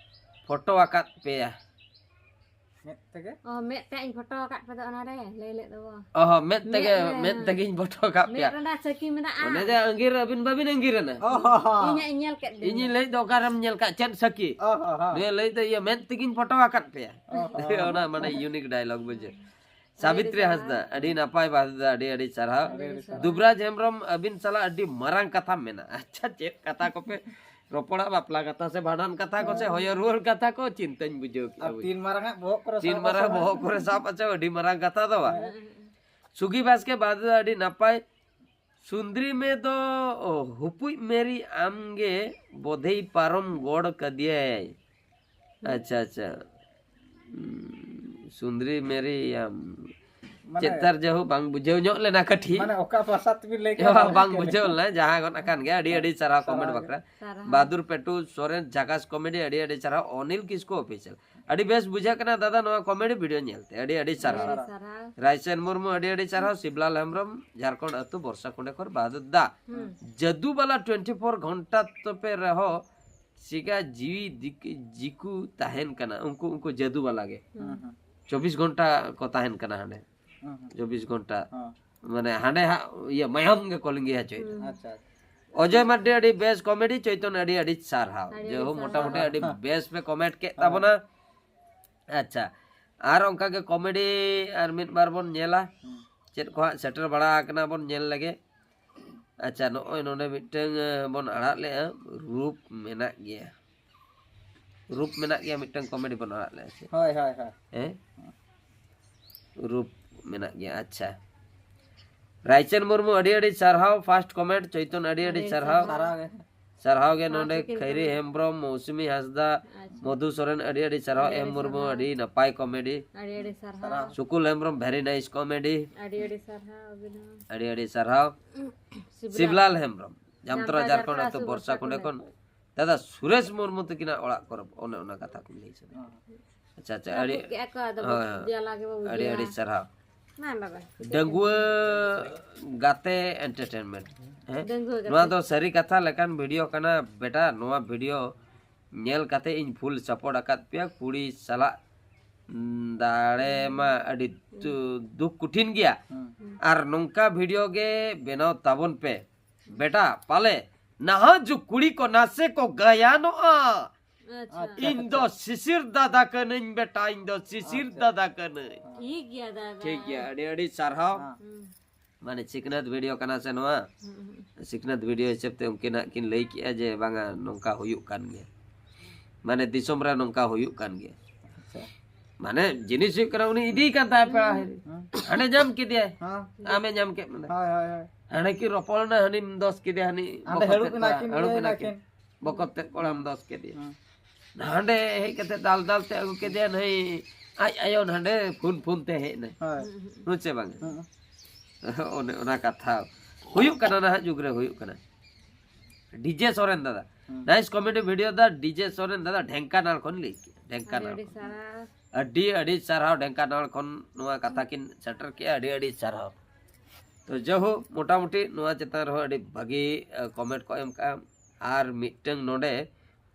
ᱯᱷᱳᱴᱳ ᱟᱠᱟᱫ ᱯᱮᱭᱟ᱾ ᱢᱮᱫ ᱛᱮᱜᱮ? ᱚ, ᱢᱮᱫ ᱛᱮ ᱤᱧ ᱯᱷᱳᱴᱳ ᱟᱠᱟᱫ ᱯᱮ ᱫᱚ ᱚᱱᱟᱨᱮ, ᱞᱟᱹᱭ ᱞᱮᱫ ᱫᱚ᱾ ᱚᱦᱚ, ᱢᱮᱫ ᱛᱮᱜᱮ ᱢᱮᱫ ᱨᱮ᱾ ᱢᱮᱫ ᱛᱮᱜᱮᱧ ᱯᱷᱳᱴᱳ ᱟᱠᱟᱫ ᱢᱮᱫ ᱯᱮᱭᱟ᱾ ᱨᱮᱱᱟᱜ ᱥᱟᱹᱠᱷᱤ ᱢᱮᱱᱟᱜᱼᱟ᱾ ᱚᱱᱮ ᱡᱮ ᱟᱸᱜᱤᱨ ᱟᱹᱵᱤᱱ ᱵᱟᱹᱵᱤᱱ ᱟᱸᱜᱤᱨ ᱮᱱᱟ᱾ ᱚᱦᱚ᱾ ᱤᱧᱟᱹᱜ ᱤᱧ ᱧᱮᱞ ᱠᱮᱫ ᱜᱮ᱾ ᱤᱧᱤᱧ ᱞᱟᱹᱭ ᱫᱚ ᱚᱠᱟᱨᱮᱢ ᱧᱮᱞ ᱠᱟᱜ ᱪᱮᱫ ᱥᱟᱹᱠᱷᱤ? ᱚᱦᱚ, ᱦᱚ᱾ ᱱᱩᱭᱮ ᱞᱟᱹᱭ ᱫᱚ ᱤᱭᱟᱹ ᱢᱮᱫ ᱛᱮᱜᱮᱧ ᱯᱷᱳᱴᱳ ᱟᱠᱟᱫ ᱯᱮᱭᱟ᱾ ᱚᱦᱚ᱾ ᱚᱱᱟ ᱢᱟᱱᱮ unique dialogue ᱵᱩᱡᱷᱟᱹᱣ᱾ ᱥᱟᱵᱤᱛᱨᱤ ᱦᱟᱸᱥᱫᱟ, ᱟᱹᱰᱤ ᱱᱟᱯᱟᱭ ᱵᱟᱫᱟ, ᱟᱹᱰᱤ ᱟᱹᱰᱤ ᱥᱟᱨᱦᱟᱣ᱾ ᱟᱹᱰᱤ ᱟᱹᱰᱤ ᱥᱟᱨᱦᱟᱣ᱾ ᱫᱩᱵᱽᱨᱟᱡᱽ ᱦᱮᱢᱵᱨᱚᱢ, ᱟᱹᱵᱤᱱ ᱥᱟᱞᱟᱜ ᱟᱹᱰᱤ ᱢᱟᱨᱟᱝ ᱠᱟᱛᱷᱟ ᱢᱮᱱᱟᱜᱼᱟ᱾ ᱟᱪᱪᱷᱟ, ᱪᱮᱫ ᱠᱟᱛᱷᱟ ᱠᱚᱯᱮ ᱨᱚᱯᱚᱲᱟ? ᱵᱟᱯᱞᱟ ᱠᱟᱛᱷᱟ ᱥᱮ ᱵᱷᱟᱸᱰᱟᱱ ᱠᱟᱛᱷᱟ ᱠᱚ ᱥᱮ ᱦᱚᱭᱚ ᱨᱩᱣᱟᱹᱲ ᱠᱟᱛᱷᱟ ᱠᱚ? ᱪᱤᱱᱛᱟᱹᱧ ᱵᱩᱡᱷᱟᱹᱣ ᱠᱮᱜᱼᱟ ᱟᱨ ᱵᱩᱡᱷᱟᱹᱣ᱾ ᱛᱤᱱ ᱢᱟᱨᱟᱝ ᱟᱜ ᱵᱚᱦᱚᱜ ᱠᱚᱨᱮ ᱛᱤᱱ ᱥᱟᱵ ᱢᱟᱨᱟᱝ ᱟᱠᱟᱱᱟ? ᱵᱚᱦᱚᱜ ᱠᱚᱨᱮ ᱥᱟᱵ ᱟᱪᱚ, ᱟᱹᱰᱤ ᱢᱟᱨᱟᱝ ᱠᱟᱛᱷᱟ ᱫᱚ ᱵᱟᱝ᱾ ᱥᱩᱜᱤ ᱵᱟᱥᱠᱮ ᱵᱟᱫ ᱫᱚ ᱟᱹᱰᱤ ᱱᱟᱯᱟᱭ᱾ ᱥᱩᱱᱫᱨᱤ ᱢᱮ ᱫᱚ, ᱚ, ᱦᱩᱯᱩᱡ ᱢᱮᱨᱤ ᱟᱢ ᱜᱮ ᱵᱚᱫᱷᱮᱭ ᱯᱟᱨᱚᱢ ᱜᱚᱲ ᱠᱟᱫᱮᱭᱟᱭ᱾ ᱟᱪᱪᱷᱟ, ᱟᱪᱪᱷᱟ᱾ ᱦᱩᱸ, ᱥᱩᱱᱫᱨᱤ ᱢᱮᱨᱤ ᱟᱢ᱾ ᱢᱟᱱᱮ ᱪᱮᱛᱟᱨ ᱡᱟᱦᱳ ᱵᱟᱝ ᱵᱩᱡᱷᱟᱹᱣ ᱧᱚᱜ ᱞᱮᱱᱟ ᱠᱟᱹᱴᱤᱡ᱾ ᱢᱟᱱᱮ ᱚᱠᱟ ᱵᱷᱟᱥᱟ ᱛᱮᱵᱤᱱ ᱞᱟᱹᱭ ᱮ, ᱵᱟᱝ, ᱠᱮᱫᱟ? ᱵᱟᱝ ᱵᱩᱡᱷᱟᱹᱣ ᱞᱮᱱᱟ, ᱡᱟᱦᱟᱸ ᱜᱚᱫ ᱟᱠᱟᱱ ᱜᱮ, ᱟᱹᱰᱤ ᱟᱹᱰᱤ ᱥᱟᱨᱦᱟᱣ comment ᱥᱟᱨᱦᱟᱣ ᱜᱮ᱾ ᱵᱟᱠᱷᱨᱟ᱾ ᱵᱟᱫᱩᱨ ᱯᱮᱴᱩ ᱥᱚᱨᱮᱱ ᱡᱷᱟᱠᱟᱥ comedy, ᱟᱹᱰᱤ ᱟᱹᱰᱤ ᱥᱟᱨᱦᱟᱣ᱾ ᱚᱱᱤᱞ ᱠᱤᱥᱠᱩ official, ᱟᱹᱰᱤ ᱵᱮᱥ ᱵᱩᱡᱷᱟᱹᱜ ᱠᱟᱱᱟ ᱫᱟᱫᱟ ᱱᱚᱣᱟ comedy video ᱧᱮᱞᱛᱮ, ᱟᱹᱰᱤ ᱟᱹᱰᱤ ᱥᱟᱨᱦᱟᱣ᱾ ᱥᱟᱨᱦᱟᱣ᱾ ᱨᱟᱭᱪᱟᱸᱫᱽ ᱢᱩᱨᱢᱩ, ᱟᱹᱰᱤ ᱟᱹᱰᱤ ᱥᱟᱨᱦᱟᱣ᱾ ᱥᱤᱵᱞᱟᱞ ᱦᱮᱢᱵᱨᱚᱢ, ᱡᱷᱟᱲᱠᱷᱚᱸᱰ ᱟᱹᱛᱩ ᱵᱚᱨᱥᱟ ᱠᱚᱸᱰᱮ ᱠᱷᱚᱱ ᱵᱟᱦᱟᱫᱩᱨ ᱫᱟ᱾ ᱦᱩᱸ᱾ ᱡᱟᱹᱫᱩ ᱵᱟᱞᱟ twenty four ᱜᱷᱚᱱᱴᱟ ᱛᱚᱯᱮ ᱨᱮᱦᱚᱸ ᱥᱤᱜᱟ ᱡᱤᱣᱤ ᱫᱤᱠ-, ᱡᱤᱠᱩ ᱛᱟᱦᱮᱱ ᱠᱟᱱᱟ, ᱩᱱᱠᱩ ᱩᱱᱠᱩ ᱡᱟᱹᱫᱩ ᱵᱟᱞᱟ ᱜᱮ᱾ ᱦᱩᱸ, ᱦᱩᱸ, ᱪᱚᱵᱵᱤᱥ ᱜᱷᱚᱱᱴᱟ ᱠᱚ ᱛᱟᱦᱮᱱ ᱠᱟᱱᱟ ᱦᱟᱸᱰᱮ᱾ ᱦᱩᱸ, ᱦᱩᱸ᱾ ᱪᱚᱵᱵᱤᱥ ᱜᱷᱚᱱᱴᱟ ᱦᱚᱸ᱾ ᱢᱟᱱᱮ ᱦᱟᱸᱰᱮ ᱦᱟᱸᱜ ᱤᱭᱟᱹ ᱢᱟᱭᱟᱢ ᱜᱮᱠᱚ ᱞᱤᱸᱜᱤ ᱦᱚᱪᱚᱭᱮᱫᱟ᱾ ᱦᱩᱸ᱾ ᱟᱪᱪᱷᱟ, ᱟᱪᱪᱷᱟ᱾ ᱚᱡᱚᱭ ᱢᱟᱨᱰᱤ ᱟᱹᱰᱤ ᱵᱮᱥ comedy, ᱪᱳᱭᱛᱚᱱ ᱟᱹᱰᱤ ᱟᱹᱰᱤ ᱥᱟᱨᱦᱟᱣ᱾ ᱟᱹᱰᱤ ᱡᱮᱦᱳ ᱟᱹᱰᱤ ᱢᱚᱴᱟᱢᱩᱴᱤ ᱥᱟᱨᱦᱟᱣ᱾ ᱟᱹᱰᱤ ᱵᱮᱥ ᱯᱮ comment ᱠᱮᱫ ᱛᱟᱵᱚᱱᱟ᱾ ᱟᱪᱪᱷᱟ, ᱟᱨ ᱚᱱᱠᱟ ᱜᱮ comedy ᱟᱨ ᱢᱤᱫ ᱵᱟᱨ ᱵᱚᱱ ᱧᱮᱞᱟ᱾ ᱦᱩᱸ᱾ ᱪᱮᱫ ᱠᱚ ᱦᱟᱸᱜ ᱥᱮᱴᱮᱨ ᱵᱟᱲᱟ ᱟᱠᱟᱱᱟ ᱵᱚᱱ ᱧᱮᱞ ᱞᱮᱜᱮ᱾ ᱟᱪᱪᱷᱟ, ᱱᱚᱜᱼᱚᱭ ᱱᱚᱰᱮ ᱢᱤᱫᱴᱟᱝ, ᱮ, ᱵᱚᱱ ᱟᱲᱟᱜ ᱞᱮᱜᱼᱟ, ᱨᱩᱯ ᱢᱮᱱᱟᱜ ᱜᱮᱭᱟ᱾ ᱨᱩᱯ ᱢᱮᱱᱟᱜ ᱜᱮᱭᱟ, ᱢᱤᱫᱴᱟᱝ comedy ᱵᱚᱱ ᱟᱲᱟᱜ ᱞᱮᱜᱼᱟ ᱥᱮ? ᱦᱳᱭ, ᱦᱳᱭ, ᱦᱳᱭ᱾ ᱦᱮᱸ? ᱨᱩᱯ ᱢᱮᱱᱟᱜ ᱜᱮᱭᱟ᱾ ᱟᱪᱪᱷᱟ, ᱨᱟᱭᱪᱟᱸᱫᱽ ᱢᱩᱨᱢᱩ ᱟᱹᱰᱤ ᱟᱹᱰᱤ ᱥᱟᱨᱦᱟᱣ, first comment᱾ ᱪᱳᱭᱛᱚᱱ ᱟᱹᱰᱤ ᱟᱹᱰᱤ ᱟᱹᱰᱤ ᱥᱟᱨᱦᱟᱣ᱾ ᱥᱟᱨᱦᱟᱣ ᱜᱮ᱾ ᱥᱟᱨᱦᱟᱣ ᱜᱮ᱾ ᱟᱨ ᱱᱚᱰᱮ ᱪᱤᱠᱟᱹᱧ ᱠᱷᱟᱭᱨᱤ comment? ᱦᱮᱢᱵᱨᱚᱢ, ᱢᱳᱣᱥᱩᱢᱤ ᱦᱟᱸᱥᱫᱟ, ᱟᱪᱪᱷᱟ᱾ ᱢᱚᱫᱷᱩ ᱥᱚᱨᱮᱱ ᱟᱹᱰᱤ ᱟᱹᱰᱤ ᱥᱟᱨᱦᱟᱣ᱾ ᱟᱹᱰᱤ ᱮᱢ ᱟᱹᱰᱤ ᱢᱩᱨᱢᱩ ᱥᱟᱨᱦᱟᱣ᱾ ᱟᱹᱰᱤ ᱱᱟᱯᱟᱭ comedy᱾ ᱟᱹᱰᱤ ᱟᱹᱰᱤ ᱥᱟᱨᱦᱟᱣ᱾ ᱥᱟᱨᱦᱟᱣ᱾ Sukul Hembrom very nice comedy᱾ ᱟᱹᱰᱤ ᱟᱹᱰᱤ ᱥᱟᱨᱦᱟᱣ ᱟᱹᱵᱤᱱ ᱦᱚᱸ᱾ ᱟᱹᱰᱤ ᱟᱹᱰᱤ ᱥᱟᱨᱦᱟᱣ᱾ ᱥᱤᱵᱞᱟ᱾ ᱥᱤᱵᱞᱟᱞ ᱦᱮᱢᱵᱨᱚᱢ, ᱡᱟᱢᱛᱚᱨᱟ ᱡᱟᱢᱛᱚᱨᱟ ᱡᱷᱟᱲᱠᱷᱚᱸᱰ ᱡᱷᱟᱲᱠᱷᱚᱸᱰ ᱟᱹᱛᱩ ᱟᱹᱛᱩ ᱵᱚᱨᱥᱟ ᱵᱚᱨᱥᱟ ᱠᱚᱸᱰᱮ ᱠᱚᱸᱰᱮ᱾ ᱠᱷᱚᱱ᱾ ᱫᱟᱫᱟ ᱥᱩᱨᱮᱥ ᱢᱩᱨᱢᱩ ᱛᱟᱹᱠᱤᱱᱟᱜ ᱚᱲᱟᱜ ᱠᱚᱨᱮ ᱚᱱᱮ ᱚᱱᱟ ᱠᱟᱛᱷᱟ ᱠᱚ ᱞᱟᱹᱭ ᱥᱟᱰᱮ᱾ ᱟᱪᱪᱷᱟ, ᱟᱪᱪᱷᱟ, ᱟᱹᱰᱤ ᱨᱟᱹᱯᱩᱫ ᱠᱮᱜᱼᱟ ᱠᱚ, ᱟᱫᱚ ᱦᱳᱭ, ᱦᱳᱭ᱾ ᱡᱟᱞᱟ ᱜᱮ ᱵᱟᱵᱩ ᱟᱹᱰᱤ ᱡᱟᱞᱟ᱾ ᱟᱹᱰᱤ ᱥᱟᱨᱦᱟᱣ᱾ ᱢᱟ ᱵᱟᱵᱟ᱾ ᱰᱟᱺᱜᱩᱣᱟᱹ ᱜᱟᱛᱮ entertainment᱾ ᱦᱮᱸ? ᱰᱟᱺᱜᱩᱣᱟᱹ ᱜᱟᱛᱮ᱾ ᱱᱚᱣᱟ ᱫᱚ ᱥᱟᱹᱨᱤ ᱠᱟᱛᱷᱟ ᱞᱮᱠᱟᱱ video ᱠᱟᱱᱟ ᱵᱮᱴᱟ᱾ ᱱᱚᱣᱟ video ᱧᱮᱞ ᱠᱟᱛᱮ ᱤᱧ full support ᱟᱠᱟᱫ ᱯᱮᱭᱟ᱾ ᱠᱩᱲᱤ ᱥᱟᱞᱟᱜ ᱫᱟᱲᱮ ᱢᱟ ᱟᱹᱰᱤ ᱫᱩ- ᱫᱩᱠ ᱠᱚᱴᱷᱤᱱ ᱜᱮᱭᱟ᱾ ᱟᱨ ᱱᱚᱝᱠᱟ ᱵᱷᱤᱰᱤᱭᱳ ᱜᱮ ᱵᱮᱱᱟᱣ ᱛᱟᱵᱚᱱ ᱯᱮ ᱵᱮᱴᱟ, ᱯᱟᱞᱮ ᱱᱟᱦᱟᱜ ᱡᱩᱜᱽ ᱠᱩᱲᱤ ᱠᱚ ᱱᱟᱥᱮ ᱠᱚ ᱜᱟᱭᱟᱱᱚᱜᱼᱟ᱾ ᱟᱪᱪᱷᱟ᱾ ᱤᱧ ᱫᱚ ᱥᱤᱥᱤᱨ ᱫᱟᱫᱟ ᱠᱟᱹᱱᱟᱹᱧ ᱵᱮᱴᱟ, ᱤᱧ ᱫᱚ ᱥᱤᱥᱤᱨ ᱫᱟᱫᱟ ᱠᱟᱹᱱᱟᱹᱧ᱾ ᱴᱷᱤᱠ ᱜᱮᱭᱟ ᱫᱟᱫᱟ᱾ ᱴᱷᱤᱠ ᱜᱮᱭᱟ, ᱟᱹᱰᱤ ᱟᱹᱰᱤ ᱥᱟᱨᱦᱟᱣ᱾ ᱦᱩᱸ᱾ ᱢᱟᱱᱮ ᱥᱤᱠᱷᱱᱟᱹᱛ ᱵᱷᱤᱰᱤᱭᱳ ᱠᱟᱱᱟ ᱥᱮ ᱱᱚᱣᱟ? ᱦᱩᱸ, ᱦᱩᱸ᱾ ᱥᱤᱠᱷᱱᱟᱹᱛ ᱵᱷᱤᱰᱤᱭᱳ ᱦᱤᱥᱟᱹᱵ ᱛᱮ ᱩᱱᱠᱤᱱᱟᱜ ᱠᱤᱱ ᱞᱟᱹᱭ ᱠᱮᱜᱼᱟ ᱡᱮ ᱵᱟᱝᱟ ᱱᱚᱝᱠᱟ ᱦᱩᱭᱩᱜ ᱠᱟᱱ ᱜᱮᱭᱟ, ᱢᱟᱱᱮ ᱫᱤᱥᱚᱢ ᱨᱮ ᱱᱚᱝᱠᱟ ᱦᱩᱭᱩᱜ ᱠᱟᱱ ᱜᱮᱭᱟ᱾ ᱢᱟᱱᱮ ᱡᱤᱱᱤᱥ ᱦᱩᱭᱩᱜ ᱠᱟᱱᱟ ᱩᱱᱤ ᱤᱫᱤᱭ ᱠᱟᱱ ᱛᱟᱦᱮᱸ ᱯᱮᱲᱟ ᱦᱤᱨᱤ᱾ ᱦᱟᱸᱰᱮ ᱧᱟᱢ ᱠᱮᱫᱮᱭᱟᱭ, ᱦᱮᱸ᱾ ᱟᱢᱮ ᱧᱟᱢ ᱠᱮᱫ ᱢᱮ᱾ ᱦᱳᱭ, ᱦᱳᱭ, ᱦᱳᱭ᱾ ᱦᱟᱸᱰᱮ ᱠᱤᱱ ᱨᱚᱯᱚᱲ ᱮᱱᱟ, ᱦᱟᱹᱱᱤᱢ ᱫᱚᱥ ᱠᱮᱫᱮᱭᱟ, ᱦᱟᱹᱱᱤ ᱦᱟᱸᱰᱮ ᱵᱚᱠᱚᱛ ᱦᱟᱹᱲᱩᱵ ᱛᱮᱫ ᱮᱱᱟ ᱠᱚᱲᱟ, ᱠᱤᱱ, ᱦᱟᱹᱲᱩᱵ ᱤᱭᱟᱹ ᱮᱱᱟ ᱮᱱᱟ ᱠᱤᱱ᱾ ᱠᱤᱱ᱾ ᱵᱚᱠᱚᱛ ᱛᱮᱫ ᱠᱚᱲᱟᱢ ᱫᱚᱥ ᱠᱮᱫᱮᱭᱟ᱾ ᱦᱮᱸ᱾ ᱦᱟᱸᱰᱮ ᱦᱮᱡ ᱠᱟᱛᱮ ᱫᱟᱞ ᱫᱟᱞ ᱛᱮ ᱟᱹᱜᱩ ᱠᱮᱫᱮᱭᱟ, ᱱᱟᱹᱭ ᱟᱡ ᱟᱭᱳ ᱦᱟᱸᱰᱮ ᱯᱷᱳᱱ ᱯᱷᱳᱱ ᱛᱮ ᱦᱮᱡ ᱮᱱᱟᱭ᱾ ᱦᱳᱭ᱾ ᱦᱩᱸ ᱥᱮ ᱵᱟᱝ? ᱦᱮᱸ᱾ ᱚᱱᱮ ᱚᱱᱟ ᱠᱟᱛᱷᱟ ᱦᱩᱭᱩᱜ ᱠᱟᱱᱟ, ᱱᱟᱦᱟᱜ ᱡᱩᱜᱽ ᱨᱮ ᱦᱩᱭᱩᱜ ᱠᱟᱱᱟ᱾ ᱰᱤᱡᱮ ᱥᱚᱨᱮᱱ ᱫᱟᱫᱟ, ᱦᱩᱸ᱾ Nice comedy video ᱫᱟ, ᱰᱤᱡᱮ ᱥᱚᱨᱮᱱ ᱫᱟᱫᱟ, ᱰᱷᱮᱝᱠᱟᱱᱟᱞ ᱠᱷᱚᱱ ᱞᱟᱹᱭ ᱠᱮᱫᱟ, ᱰᱷᱮᱝᱠᱟᱱᱟᱞ ᱟᱹᱰᱤ ᱠᱷᱚᱱ᱾ ᱥᱟᱨᱦᱟᱣ᱾ ᱟᱹᱰᱤ ᱟᱹᱰᱤ ᱥᱟᱨᱦᱟᱣ, ᱰᱷᱮᱝᱠᱟᱱᱟᱞ ᱠᱷᱚᱱ ᱱᱚᱣᱟ ᱠᱟᱛᱷᱟ ᱠᱤᱱ ᱥᱮᱴᱮᱨ ᱠᱮᱜᱼᱟ, ᱟᱹᱰᱤ ᱟᱹᱰᱤ ᱥᱟᱨᱦᱟᱣ᱾ ᱛᱚ ᱡᱟᱭᱦᱳᱠ, ᱢᱚᱴᱟᱢᱩᱴᱤ ᱱᱚᱣᱟ ᱪᱮᱛᱟᱱ ᱨᱮᱦᱚᱸ ᱟᱹᱰᱤ ᱵᱷᱟᱹᱜᱤ, ᱟ, comment ᱠᱚ ᱮᱢ ᱠᱟᱜᱼᱟ᱾ ᱟᱨ ᱢᱤᱫᱴᱟᱝ ᱱᱚᱰᱮ